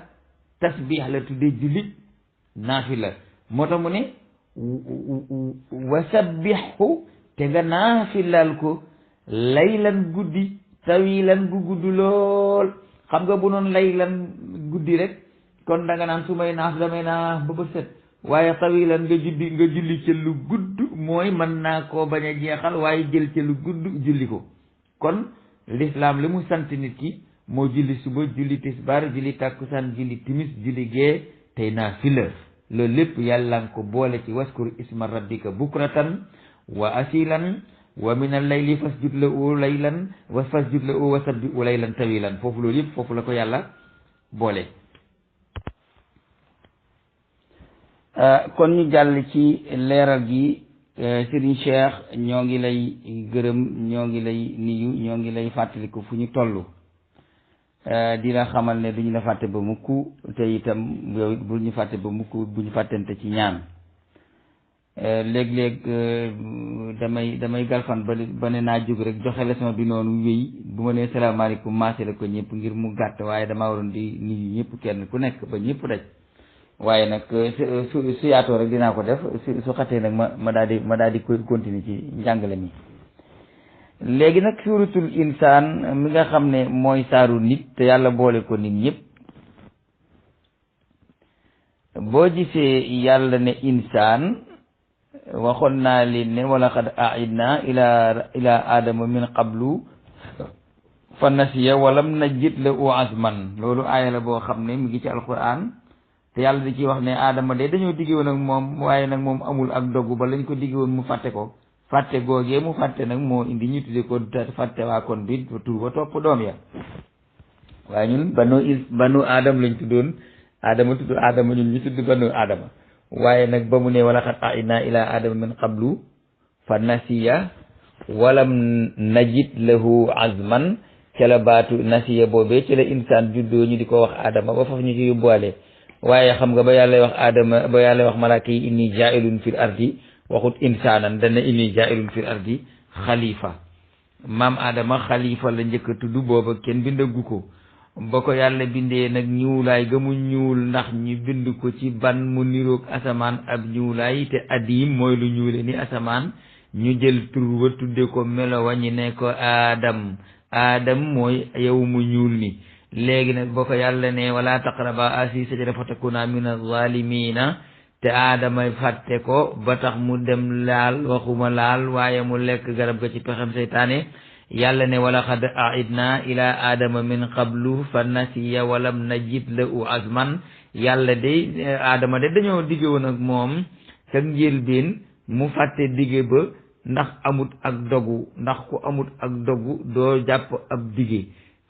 tasbih la tuddee jullit naafila moo tax mu ne wasabbihu te nga naafilal ko laylan guddi tawilan gu gudd lool xam nga bu noon laylan guddi rek kon da nga naan su may naaf damay naaf ba set waaye tawilan nga julli ca lu gudd mooy mën naa koo bañ a jeexal waaye jël ca lu gudd julli ko kon l'islam li mu sant nit ki moo julli suba julli tisbaar julli tàkkusaan julli timis julli gee tey naafila loolu lépp yàlla nga ko boole ci waskur isma rabbika bukratan wa asilan wa min al-layli fasjud lahu laylan wa fasjud lahu wa sabbihu laylan tawilan foofu loolu yëpp foofu la ko yàlla boole. kon ñu jàll ci leeral gi Serigne Cheikh ñoo ngi lay gërëm ñoo ngi lay nuyu ñoo ngi lay fàttaliku fu ñu toll di la xamal ne duñu la fàtte ba mukk te itam yow bu ñu fàtte ba mukk bu ñu fàttante ci ñaan léeg-léeg damay galfan ba ne naa jóg rek joxe leçon bi noonu wéy bu ma nee salaamaaleykum maase la ko ñëpp ngir mu gàtt waaye damaa waroon di nuyu ñëpp kenn ku nekk ba ñëpp daj waaye nag su yaatoo rek dinaa ko def su xatee nag ma daal di continuer ci njàngale mi léegi nag suuratul insaan mi nga xam ne mooy saaru nit te yàlla boole ko nit ñëpp boo gisee yàlla ne insaan waxoon naa leen ne wala qad a'idna ila adama min qablu fa nasiya walam najid lahu azman loolu aaya la boo xam ne mi ngi ci alquran te yàlla di ci wax ne aadama de dañoo digge woon ak moom waaye nag moom amul ak dogg ba lañ ko digge woon mu fàtte ko fàtte googee mu fàtte nag moo indi ñu tudde ko fàtte waa kon bi tur ba topp doom ya waaye ñun banu aadama lañ tuddoon aadama tudd aadama ñun ñu tudd banu aadama waaye nag ba mu ne wala xat a'idna ila aadama min qablu fa nasiya walam najid lahu azman ca la baatu nasiya boobee ci la insaan juddoo ñu di ko wax aadama ba foofu ñu ci yóbbuwaale waaye xam nga ba yàlla wax aadama ba yàlla wax malaaka yi inni jaa'ilun fil ardi waxut insaanan dana inni jaa'ilun fil ardi xalifa maam aadama xalifa la njëkk a tudd booba kenn bindagu ko ba ko yàlla bindee nag ñuulaay ga mu ñuul ndax ñu bind ko ci ban mu niroog asamaan ab ñuulaay te adim mooy lu ñuule ni asamaan ñu jël tur wa tudde ko melo wa ñu ne ko aadam mooy yow mu ñuul mi léegi nag ba ko yàlla ne wala taqraba asi sajara fatakuna min az-zalimina te aadama fàtte ko ba tax mu dem laal waxuma laal waaye mu lekk garab ga ci pexem seytaane yàlla ne wala xad aidna ila aadama min qablu fa nasiya walam najid lahu azman yàlla de aadama de dañoo digge woon ak moom ca njëlbéen mu fàtte digge ba ndax amut ak dogu ndax ku amut ak dogu doo jàpp ab digge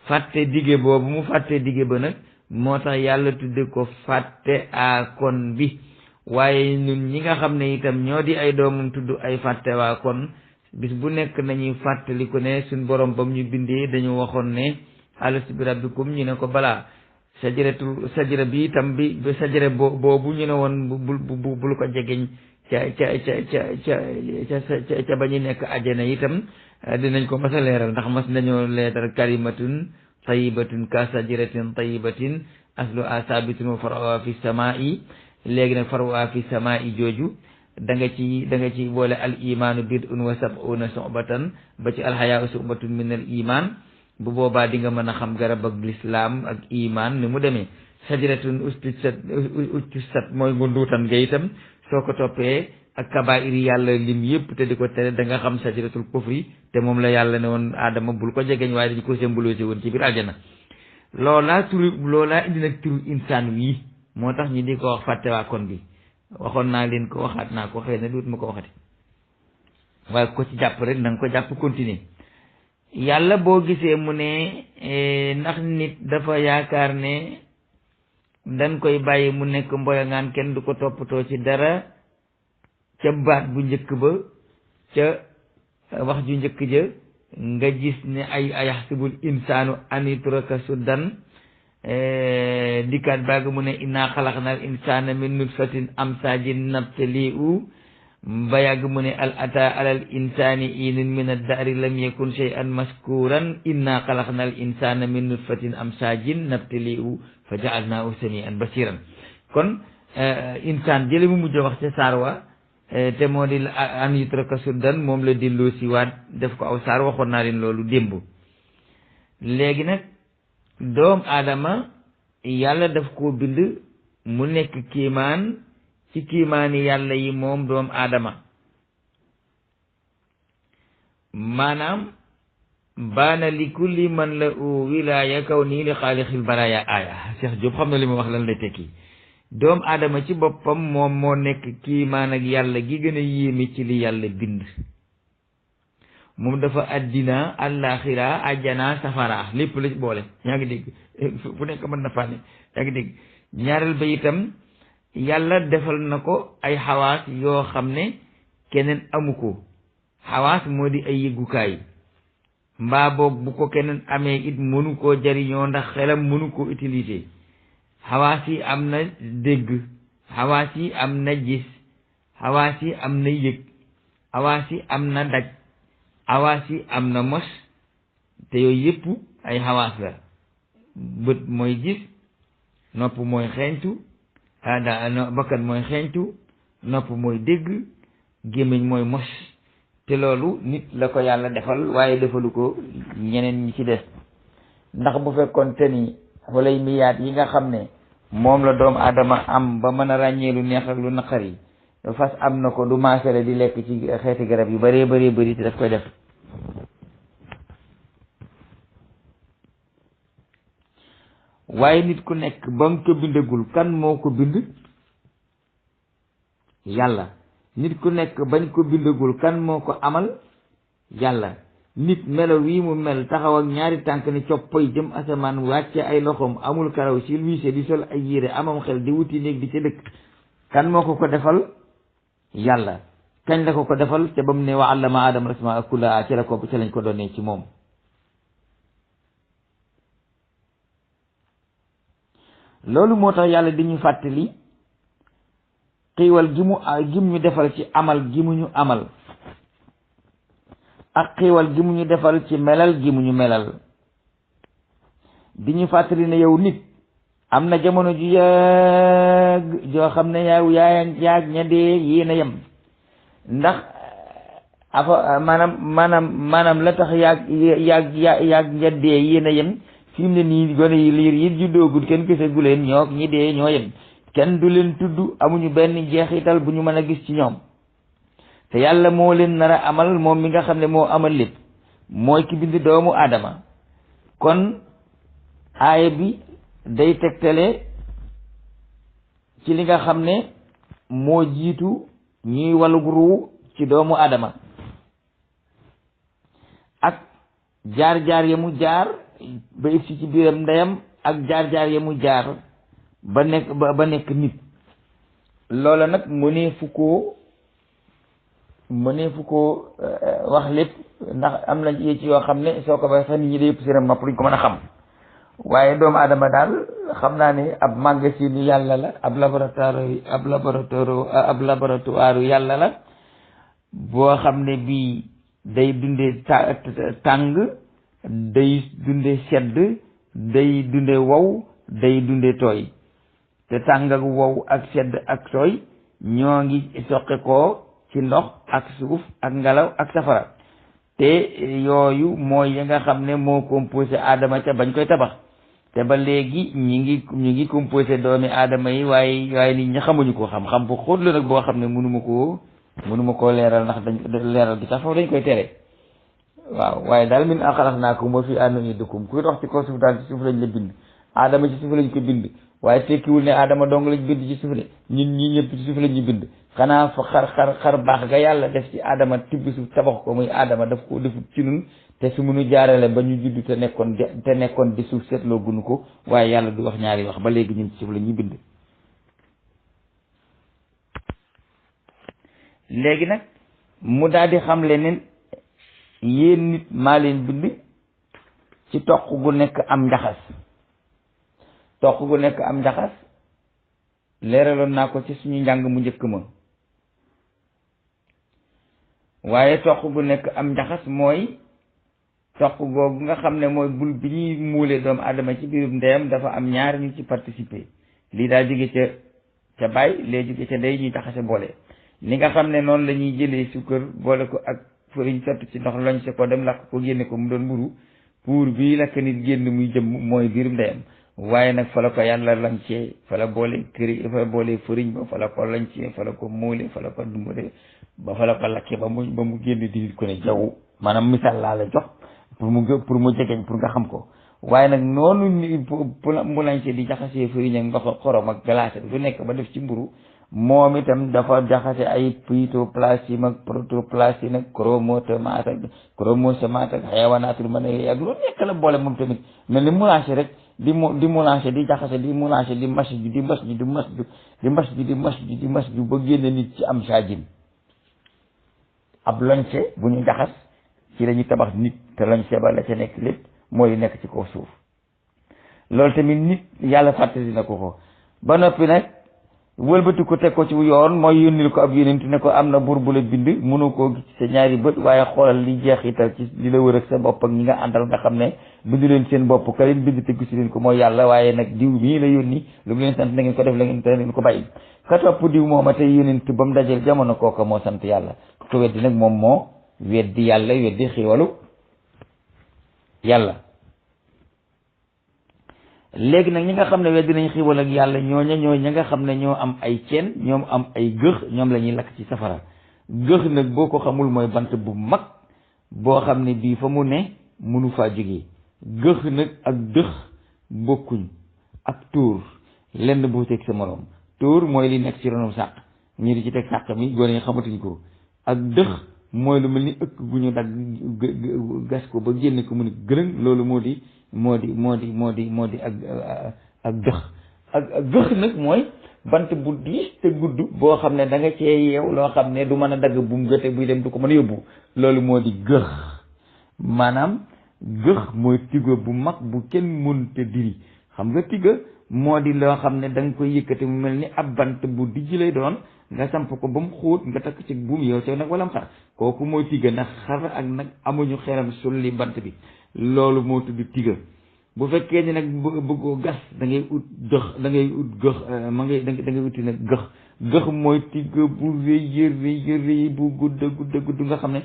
fàtte digge boobu mu fàtte digge ba nag moo tax yàlla tudde ko fàtte a kon bi waaye ñun ñi nga xam ne itam ñoo di ay doomam tudd ay fàtte waa kon bis bu nekk nañuy fàttali ko ne suñ borom bam ñu bindee dañu waxoon ne alastu bi rabbikum ñu ne ko balaa sajara bi itam bi sajara boobu ñu ne woon bul ko jegeñ ca ba ñu nekk ajjana itam dinañ ko mas a leeral ndax mas nañoo leeral kalimatun tayibatun ka sajaratin tayibatin aslu a sabitun wa faruha fi samaa'i léegi nag faruha fi samaa'i jooju da nga ci boole al imaanu bid'un wa sab'una su'batan ba ci alxayaa su'batun min al iman bu boobaa di nga mën a xam garab ak lislaam ak iman ni mu demee sajaratun ustusat mooy ngunduutan nga itam soo ko toppee ak kabaa'ir yàlla lim yëpp te di ko tere da nga xam sajaratul kufri te moom la yàlla ne woon aadama bul ko jegeñ waaye dañ ko symbolisé woon ci biir aljana loolaa indi nag turu insaan wii moo tax ñi di ko wax fàtte waa kon bi waxoon naa leen ko waxaat naa ko xëy na duut ma ko waxati waaye ko ci jàpp rek na nga ko jàpp continuer yàlla boo gisee mu ne ndax nit dafa yaakaar ne dañ koy bàyyi mu nekk mboyangaan kenn du ko toppatoo ci dara ca baat bu njëkk ba ca wax ju njëkk ja nga gis ne ay yaxsibul insaanu an yutraka sudan dikkaat baag mu ne inna xalaqnal insaana min nutfatin amsaajin nabtali'u ba yàgg mu ne al ata alal insaani inun min ad-dahri lam yakun shay'an maskuran inna xalaqnal insaana min nutfatin amsaajin nabtali'u fa ja'alnaahu sami'an basiran kon insaan jële mu mujj wax ca saar wa te moo di an yutraka sudan moom la delloo si waat def ko aw saar waxoon naa leen loolu démb léegi nag doom aadama yàlla daf koo bind mu nekk kiimaan ci kiimaani yàlla yi moom doom aadama maanaam baana li kulli man la u wilaaya kaw nii li xaalixil baraaya aaya Cheikh Diop xam na li ma wax lan lay tekki doom aadama ci boppam moom moo nekk kiimaan ak yàlla gi gën a yéeme ci li yàlla bind moom dafa addina àllaaxira ajjana safara lépp la boole yaa ngi dégg fu nekk mën na fànne yaa ngi dégg ñaareel ba itam yàlla defal na ko ay xawaas yoo xam ne keneen amu ko xawaas moo di ay yëggukaay mbaa boog bu ko keneen amee it mënu koo jariñoo ndax xelam mënu koo utiliser xawaas yi am na dégg xawaas yi am na gis xawaas yi am na yëg xawaas yi am na daj xawaas yi am na mos te yooyu yëpp ay xawaas la bët mooy gis nopp mooy xeeñtu bakkan mooy xeeñtu nopp mooy dégg gémmiñ mooy mos te loolu nit la ko yàlla defal waaye defalu ko ñeneen ñi ci des ndax bu fekkoon te ni walay miyaat yi nga xam ne moom la doomu aadama am ba mën a ràññee lu neex ak lu naqar yi fas am na ko du maasale di lekk ci xeeti garab yu bëree bëri te daf koy def waaye nit ku nekk ba mu ko bindagul kan moo ko bind yàlla nit ku nekk bañ ko bindagul kan moo ko amal yàlla nit melo wii mu mel taxaw ak ñaari tànk ni coppoy jëm asamaan wàcce ay loxoom amul karaw si luise di sol ay yére amam xel di wuti néeg di ca dëkk kan moo ko defal yàlla kañ la ko defal te ba mu ne wa allama aadama asmaa kullahaa ci lañ ko doonee ci moom loolu moo tax yàlla di ñu fàttali xiiwal gim ñu defal ci amal gi mu ñu amal ak xiiwal gi mu ñu defal ci melal gi mu ñu melal di ñu fàttali ne yow nit am na jamono ju yàgg joo xam ne yaag ña dee yéen a yem ndax maanaam la tax yaag ña dee yéen a yem fi mu ne nii gone yi liir yi juddoogul kenn gisagu leen ñoo ñi dee ñoo yem kenn du leen tudd amuñu benn jeexital bu ñu mën a gis ci ñoom te yàlla moo leen nar a amal moom mi nga xam ne moo amal lépp mooy ki bind doomu aadama kon aaya bi day tegtale ci li nga xam ne moo jiitu ñuy walug ruu ci doomu aadama ak jaar-jaar ya mu jaar ba egsi ci biiram ndeyam ak jaar-jaar ya mu jaar ba nekk nit loola nag mëneefu koo wax lépp ndax am na ci yoo xam ne soo ko waxee sax nit ñi day yëpp seen nopp duñ ko mën a xam waaye doomu aadama daal xam naa ne ab magasin yàlla la ab laboratoire yàlla la boo xam ne bii day dunde tàng day dunde sedd day dunde wow day dunde tooy te tàng ak wow ak sedd ak tooy ñoo ngi soqe ko ci ndox ak suuf ak ngelaw ak safara te yooyu mooy ya nga xam ne moo composé aadama ca bañ koy tabax te ba léegi ñu ngi composé doomi aadama yi waaye nit ñi xamuñu ko xam bu xóot la nag boo xam ne mënuma koo leeral ndax leeral gi sax foofu dañ koy tere waaw waaye daal min xalaqnaakum wa fiihaa nu'iidukum kuy dox ci kaw suuf daal ci suuf lañ la bind aadama ci suuf lañ ko bind waaye tekkiwul ne aadama dong lañ bind ci suuf de ñun ñi ñëpp ci suuf la ñu bind xanaa fa xar baax ga yàlla def ci aadama tibb suuf tabax ko muy aadama daf ko defut ci nun te su munu jaarale ba ñu judd te nekkoon di suuf seetloo gunu ko waaye yàlla du wax ñaari wax ba léegi ñun ci suuf la ñuy bind léegi nag mu daal di xam le ne yéen nit maa leen bind ci toq gu nekk am njaxas leeraloon naa ko ci suñu njàng mu njëkk ma waaye toq gu nekk am njaxas mooy toq googu nga xam ne mooy bul bi ñuy muule doomu aadama ci biirum ndeyam dafa am ñaar ñu ci participer lii daa jóge ca baay lee jóge ca ndey ñuy taxase boole li nga xam ne noonu la ñuy jëlee sukkër boole ko ak fëriñ sotti ci ndox loñ se ko dem lakk ko génne ko mu doon mburu pour bii lakk nit génn muy jëm mooy biirum ndeyam waaye nag fa la ko yàlla lancee fa la boole fëriñ ba fa la ko lancee fa la ko muule fa la ko dumbale ba fa la ko lakkee ba mu génn di nit ko ne jaww maanaam misaal laa la jox pour mu jegeñ pour nga xam ko waaye nag noonu mu lancee di jaxasee fëriñ ak ndox xorom ak glace lu nekk ba def ci mburu moom itam dafa jaxase ay phytoplasme ak protoplasme ak chromosomate ak xayawanaatul manawiyya ak lu nekk la boole moom tamit mel ni mélange rek di mélange di jaxase di mélange di mas ju ba génne nit ci am saajin ab loñse bu ñu jaxas ci la ñu tabax nit te loñse ba la ca nekk lépp mooy nekk ci kaw suuf loolu tamit nit yàlla fàttali na ko ba noppi nag wëlbati ko teg ko ci yoon mooy yónnil ko ab yónent ne ko am na buur bu la bind mënu koo gis sa ñaari bët waaye xoolal li jeexital ci li la wër ak sa bopp ak ñi nga àndal nga xam ne bindu leen seen bopp ka leen bind te gisu leen ko mooy yàlla waaye nag diw mii la yónni lu mu leen sant na ngeen ko def la ngeen te ngeen ko bàyyi ka topp diw mooma tey yónent ba mu dajeel jamono kooka moo sant yàlla ko weddi nag moom moo weddi yàlla weddi xiiwalu yàlla léegi nag ñi nga xam ne weddi nañ xiiwal ak yàlla ñooy ñi nga xam ne ñoo am ay ceen ñoom am ay gëx ñoom la ñuy lakk ci safara gëx nag boo ko xamul mooy bant bu mag boo xam ne bii fa mu ne mënu faa jógee gëx nag ak dëx bokkuñ ak tóor lenn boo teg sa moroom tóor mooy li nekk ci ronum sàq ñu di ci teg sàq mi gone yi xamatuñ ko ak dëx mooy lu mel ni ëkk gu ñu dagg gas ko ba génne ko mu ne gërëng loolu moo di ak dëx ak gëx nag mooy bant bu diis te gudd boo xam ne da nga cee yeew loo xam ne du mën a dagg bu mu gëte buy dem du ko mën a yóbbu loolu moo di gëx maanaam gëx mooy tigo bu mag bu kenn mënta diri xam nga tiga moo di loo xam ne da nga koy yëkkati mu mel ni ab bant bu dijj lay doon nga samp ko ba mu xóot nga takk ci buum yow sew nag wala mu xar kooku mooy tiga ndax xar ak nag amuñu xeram sulli bant bi loolu moo tudd tiga bu fekkee ni nag bëggoo gas da ngay ut gëx da ngay ut gëx da ngay uti nag gëx mooy tigg bu rëy bu gudd nga xam ne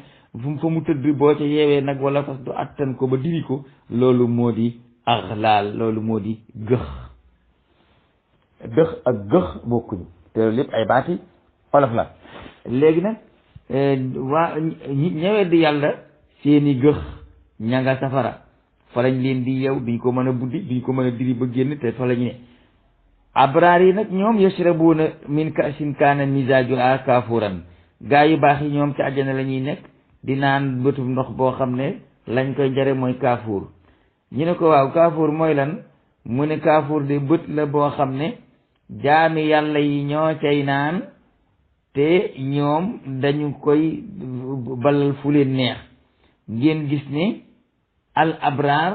fa mu tëdd boo ca yeewee nag wala fas du attan ko ba diri ko loolu moo di axlaal loolu moo di gëx ak gëx bokkuñu te loolu lépp ay baati olof la léegi nag waa ñëwee di yàlla seeni gëx ña nga safara fa lañ leen di yeew duñ ko mën a buddi duñ ko mën a diri ba génn te fa lañ ne abraar yi nag ñoom yashrabuuna min kaasin kaana mizaajuhaa kaafuuran gaa yu baax yi ñoom ci àjjana la ñuy nekk di naan bëtub ndox boo xam ne lañ koy jare mooy kaafuur ñu ne ko waaw kaafuur mooy lan mu ne kaafuur de bët la boo xam ne jaami yàlla yi ñoo cay naan te ñoom dañu koy balal fu leen neex ngeen gis ne al abraar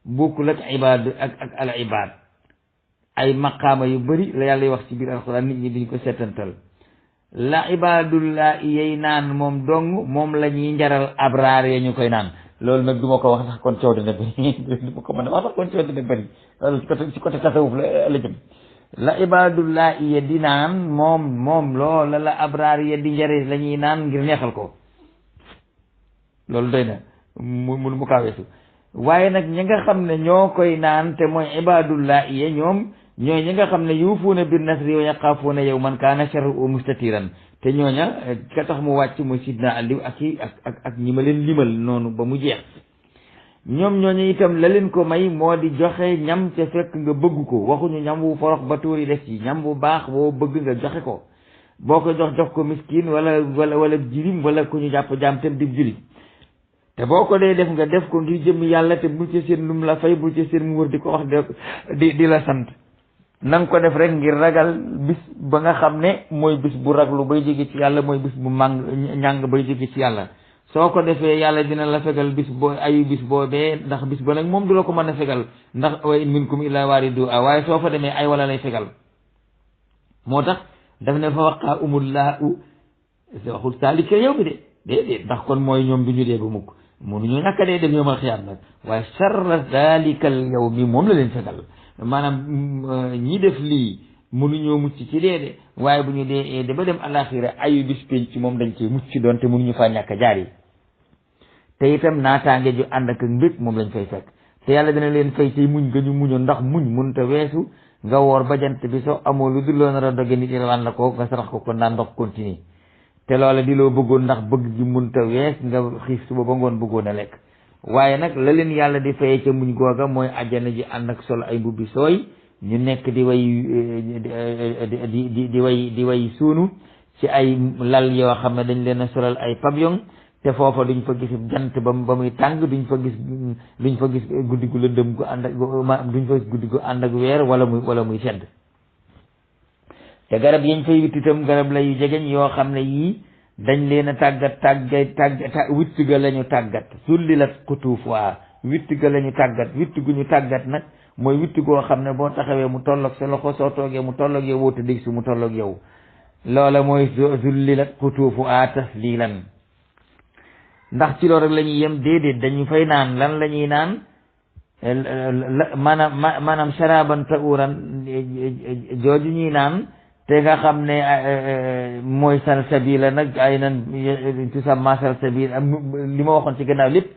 bokkul ak ibaad ak al ibaad ay maqaama yu bari la yàlla wax ci biir alxuraan nit ñi duñ ko seetantal la ibaadullah yey naan moom dong moom la ñuy njaral abraar ya ñu koy naan loolu nag du ma ko wax sax kon coow dina bëri du ma ko mën a wax sax kon coow dina bëri loolu ci côté tasawuf la jëm la ibaadullah ya di naan moom loola la abraar ya di njare la ñuy naan ngir neexal ko loolu doy na mu kaaweesu waaye nag ñi nga xam ne ñoo koy naan te mooy ibaadullah ya ñoom ñooy ñi nga xam ne yuufuuna bir nasri wa yaxaafuuna yawman kaana sharruhu mustatiran te ñooña ka tax mu wàcc mooy sidna Aliou ak ñi ma leen limal noonu ba mu jeex ñoom ñooñu itam la leen ko may moo di joxe ñam ca fekk nga bëgg ko waxuñu ñam wu forox ba tuuri des ci ñam bu baax boo bëgg nga joxe ko boo ko jox ko miskin wala jirim wala ku ñu jàpp jaam te di julit te boo ko dee def nga def ko ngir jëm yàlla te bu ci seen lum la fay bu ci seen mu wër di ko wax di la sant na nga ko def rek ngir ragal bis ba nga xam ne mooy bis bu raglu bay jóge ci yàlla mooy bis bu ñàng bay jóge ci yàlla soo ko defee yàlla dina la fegal bis boobee ndax bis ba nag moom du la ko mën a fegal ndax wa in minkum illa waariduha waaye soo fa demee ay wala lay fegal moo tax daf ne fa waqaa umullahu waxul saalika yow mi de déedéet ndax kon mooy ñoom du ñu dee ba mukk mënuñu ñàkk a dee dem yawmal xiyaam nag waaye sarra zalikal yawmi moom la leen fegal maanaam ñi def lii mënuñoo mucc ci dee de waaye bu ñu dee de ba dem alaxira ayu bis penc moom dañ cee mucc doon te mënuñu faa ñàkk a jaar yi te itam naataange ju ànd ak mbég moom lañ fay fekk te yàlla dina leen fay tey muñ nga ñu muñoon ndax muñ mënta weesu nga woor ba jant bi soo amoo lu dul loo nar a doge nit yi wan la ko nga sarax ko naan ndox continue te loola di loo bëggoon ndax bëgg gi mënta wees nga xiif suba ba ngoon bëggoon a lekk waaye nag la leen yàlla di fayee ca muñ googa mooy àjjana ji ànd ak solo ay mbubbi sooy ñu nekk di way suunu ci ay lal yoo xam ne dañ leen a solal ay pavillon te foofa duñ fa gis jant ba muy tàng duñ fa gis guddi gu lëndëm gu ànd ak duñ fa gis guddi gu ànd ak weer wala muy sedd te garab yañ fay witt itam garab la yu jegeñ yoo xam ne yii dañ leen a tàggat witt ga la ñu tàggat sullilat xutuuf waa witt ga la ñu tàggat witt gu ñu tàggat nag mooy witt goo xam ne boo taxawee mu tolloog sa loxo soo toogee mu tolloog yow woo tëddee su mu tolloog yow loola mooy sullilat xutuufu a taslilan ndax ci loolu rek la ñuy yem déedéet dañu fay naan lan la ñuy naan maanaam sharaban tauran jooju ñuy naan te nga xam ne mooy salsabila nag ay nan tusamma salsabila li ma waxoon ci gannaaw lépp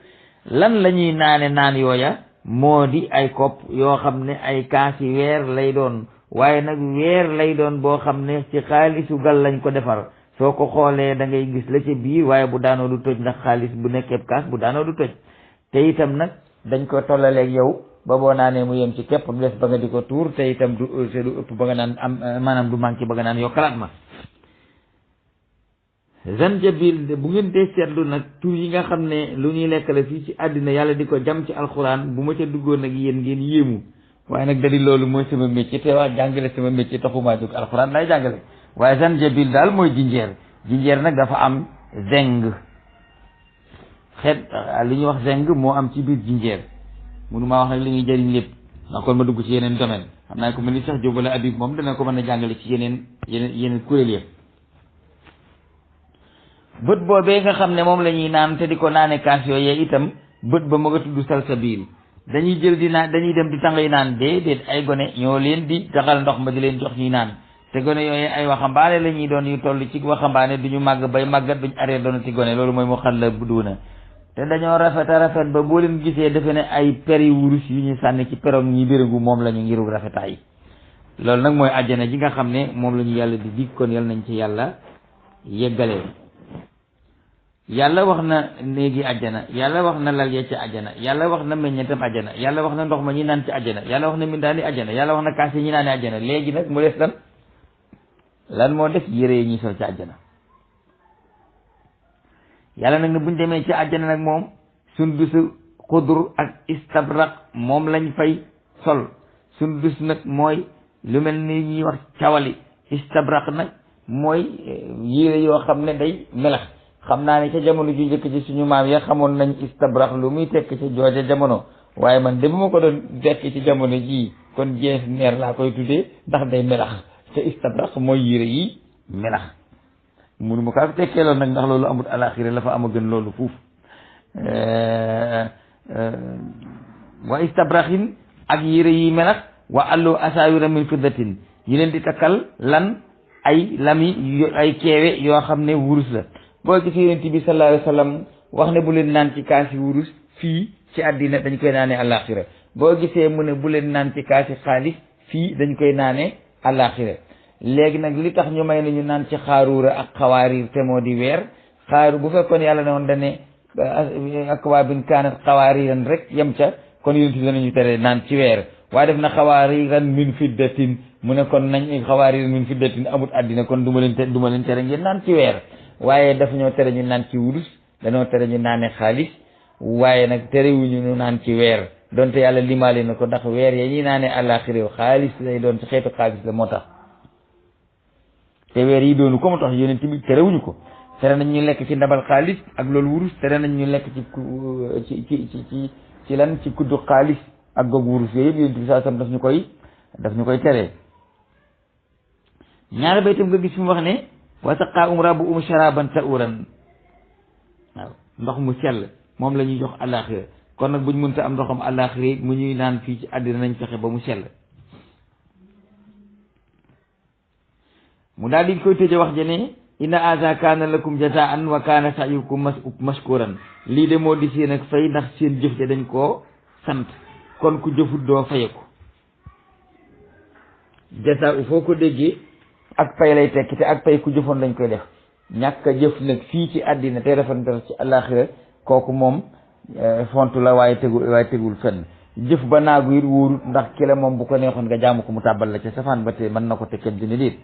lan la ñuy naan yooya moo di ay kopp yoo xam ne ay kaasi weer lay doon waaye nag weer lay doon boo xam ne ci xaalisu gal lañ ko defar soo ko xoolee da ngay gis la ca biir waaye bu daanoo du toj ndax xaalis bu nekkee kaas bu daanoo du toj te itam nag dañ ko tollaleeg yow ba boo naanee mu yem ci képp du des ba nga di ko tuur te itam du ëpp ba nga naan am maanaam du manqué ba nga naan yokkalaat ma zanjabil bu ngeen dee seetlu nag tur yi nga xam ne lu ñuy lekk la fii ci àddina yàlla di ko jam ci alxuraan bu ma ca duggoon nag yéen ngeen yéemu waaye nag dari loolu mooy sama métier te waa jàngale sama métier taxumaa jóg alxuraan lay jàngale waaye zanjabil daal mooy jinjeer nag dafa am zeng xeet li ñuy wax zeng moo am ci biir jinjeer mënu maa wax nag li ñuy jëriñ lépp ndax kon ma dugg ci yeneen domaine xam naa ko mel ni sax jóbale abib moom dana ko mën a jàngale ci yeneen kuréel yëpp bët boobee nga xam ne moom la ñuy naan te di ko naane kaas yooyee itam bët ba ma nga tudd salsabil dañuy jël di naan, dañuy dem di tàngoy naan, déedéet ay gone ñoo leen di taxal ndox ma di leen jox ñuy naan. te gone yooyu ay waxambaane la ñuy doon yu toll ci waxambaane duñu màgg bay màggat duñu aree doon ci gone, loolu mooy mu xal la bu duuna. te dañoo rafet a rafet ba boo leen gisee defe ne ay peri wurus yu ñu sànni ci peroŋ ñi béréngu moom la ñu ngiru rafetaay. loolu nag mooy àjjana ji nga xam ne moom la ñu yàlla di dig, kon yal nañ ci yàlla yeggalee. yàlla wax na néegi àjjana, yàlla wax na lal ya ci àjjana, yàlla wax na meññetam àjjana, yàlla wax na ndox ma ñi naan ci àjjana, yàlla wax na mindaani àjjana, yàlla wax na kaas yi ñi naani àjjana. léegi nag mu des lan moo def yére yi ñuy sol ci àjjana. yàlla nag ne buñ demee ci àjjana nag moom sundusu xudur ak istabraq moom lañ fay sol. sundus nag mooy lu mel ni ñuy wax cawali, istabraq nag mooy yére yoo xam ne day melax. xam naa ne ca jamono ju njëkk ci suñu maam ya xamoon nañ istabraq lu muy tekk ci jooja jamono, waaye man de bu ma ko doon tekk ci jamono jii kon jees neer laa koy tuddee ndax day melax. te istabraq mooy yére yi melax. munu ma kaa tekkee loolu nag ndax loolu amul alaxira la fa am a gën loolu fuuf. wa istabraxin ak yére yi melax wa allu asawira min fiddatin yi leen di takkal lan ay lami ay keewe yoo xam ne wurus la. boo gisee yonent bi sallallahu alayhi wa sallam wax ne bu leen naan ci kaasi wurus fii ci àddina dañ koy naanee alaxira. boo gisee mu ne bu leen naan ci kaasi xaalis fii dañ koy naanee alaxira. léegi nag li tax ñu may nañu naan ci xaaruura ak xawaariir te moo di weer. xaaru bu fekkoon yàlla ne woon dane akwaabin kaanat xawaariiran rek yem ca kon yonent bi danañu tere naan ci weer, waaye def na xawaariiran min fiddatin mu ne kon nañ xawaariiran min fiddatin amut àddina kon du ma leen tere ngeen naan ci weer. waaye daf ñoo tere ñu naan ci wurus, dañoo tere ñu naane xaalis, waaye nag terewuñu ñu naan ci weer donte yàlla limaale na ko ndax weer ya ñuy naane àllaaxira xaalis lay doon ci xeetu xaalis la moo tax. te weer yi doonu ko moo tax yonent bi terewuñu ko. tere nañ ñu lekk ci ndabal xaalis ak loolu wurus, tere nañ ñu lekk ci lan ci kuddu xaalis ak goog wurus yooyu yëpp yonent bi saa sam daf ñu koy tere. ñaari ba itam nga gis fi mu wax ne wa saqaahum rabbuhum sharaban tahuuran. waaw ndox mu sell moom la ñuy jox àllaaxira. kon nag buñ mënta am ndoxam àllaaxira mu ñuy naan fii ci àddina nañ fexe ba mu sell. mu daal di koy tëje wax jene inna haza kaana lakum jazaan wa kaana sa'yukum mashkuran. lii de moo di seen ak fay ndax seen jëf ja dañ koo sant, kon ku jëfut doo fayeku. jazaa foo ko déggee ak pay lay tekki, te ak pay ku jëfoon lañ koy def. ñàkk a jëf nag fii ci àddina te rafetal ci àllaaxira kooku moom fontu la waaye tegul fenn. jëf ba naagu it wóorut ndax ki la moom bu ko neexoon nga jaamu ko mu tàbbal la ca safaan ba te mën na ko te kenn dina déet.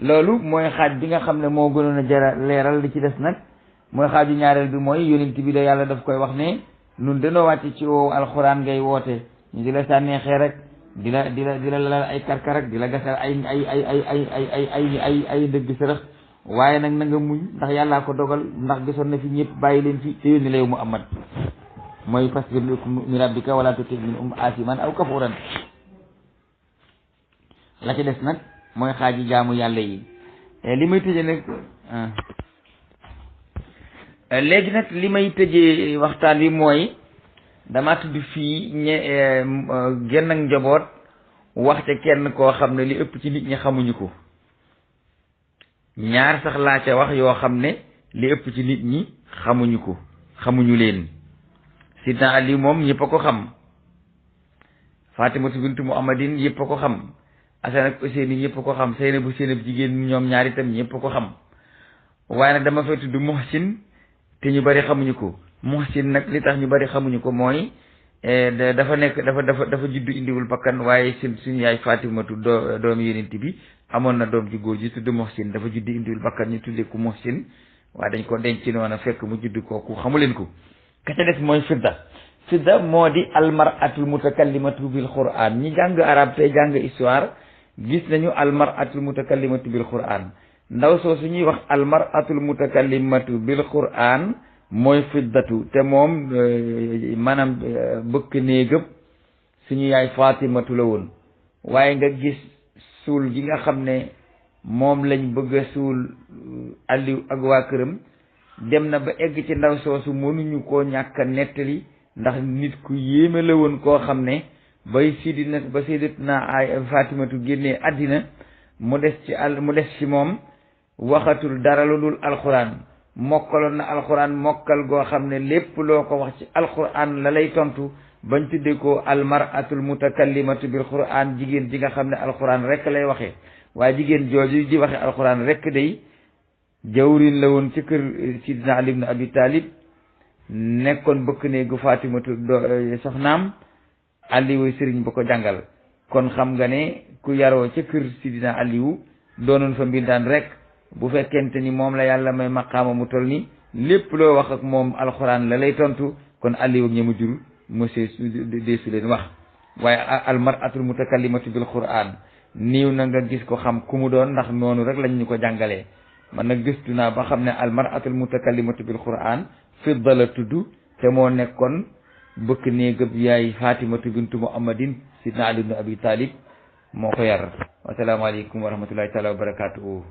loolu mooy xaaj bi nga xam ne moo gënoon a jara leeral. li ci des nag mooy xaaju ñaareel bi mooy yonent bi da yàlla daf koy wax ne nun danoo wàcc ci woowu alxuraan ngay woote ñu di la sànnee xeer rek di la lalal ay karkar rek di la gasal ay ndëgg sërëx, waaye nag na nga muñ ndax yàllaa ko dogal ndax gisoon na fi ñëpp bàyyi leen fi te yónni la yow Muhammad. mooy fasbir li hukmi rabbika wala tuti minhum asiman aw kafuran. la ci des nag mooy xaaji jaamu yàlla yi. li may tëjee nag léegi nag li may tëjee waxtaan wi mooy dama tudd fii genn ak njaboot wax ca kenn koo xam ne li ëpp ci nit ñi xamuñu ko. ñaar sax laa ca wax yoo xam ne li ëpp ci nit ñi xamuñu leen. Sidna Ali moom ñëpp a ko xam, Fatimatu bintu Muhammadin yëpp a ko xam, Asan ak Useyni ñëpp a ko xam, Seynabu jigéen ñoom ñaar itam ñëpp a ko xam. waaye nag dama fay tudd Muhsin te ñu bari xamuñu ko. Muhsin nag li tax ñu bari xamuñu ko mooy dafa juddu indiwul bakkan, waaye suñu yaay Fatimatu doomu yonent bi amoon na doom ji góor ji tudd Muhsin, dafa juddu indiwul bakkan ñu tuddee ko Muhsin, waaye dañ ko denc noonu fekk mu judd kooku xamuleen ko. ka ca des mooy fidda moo di almaratul mutakallimatu bil quran. ñi jàng arab tey jàng histoire gis nañu almaratul mutakallimatu bil quran. ndaw soo su ñuy wax almaratul mutakallimatu bil quran mooy fiddatu, te moom maanaam bëkk néegëb suñu yaay Fatimatu la woon. waaye nga gis suul gi nga xam ne moom lañ bëgg a suul Aliou ak waa këram dem na ba egg ci ndaw soosu mënuñu koo ñàkk a nettali ndax nit ku yéeme la woon koo xam ne bay sayyidatuna Fatimatu génnee àddina mu des ci moom waxatul dara lu dul alxuraan mokkaloon na alxuraan mokkal goo xam ne lépp loo ko wax ci alxuraan la lay tontu bañ tuddee ko almaratul mutakallimatu bil quraan jigéen ji nga xam ne alxuraan rek lay waxee waaye jigéen jooju di waxe alxuraan rek day jawrin la woon ci kër sidina Ali ibn Abi Talib nekkoon bëkk néegu Fatimatu soxnaam Aliou sëriñ ba ko jàngal kon xam nga ne ku yaroo ca kër sidina Aliou doonoon fa mbindaan rek bu fekkente ni moom la yàlla may maqaama mu toll ni lépp loo wax ak moom alxuraan la lay tontu kon Aliou ak ñamu jur monsieur deesu leen wax waaye almaratul mutakallimatu bil quraan niiw na nga gis ko xam ku mu doon ndax noonu rek lañ ñu ko jàngalee man nag gëstu naa ba xam ne almaratul mutakallimatu bil quraan Fidda la tudd te moo nekkoon bëkk néegab yaay Fatimatu bintu Muhammadin sidna Ali ibn Abi Talib moo ko yar wasalaamaaleykum wa rahmatullahi taala wa barakatuhu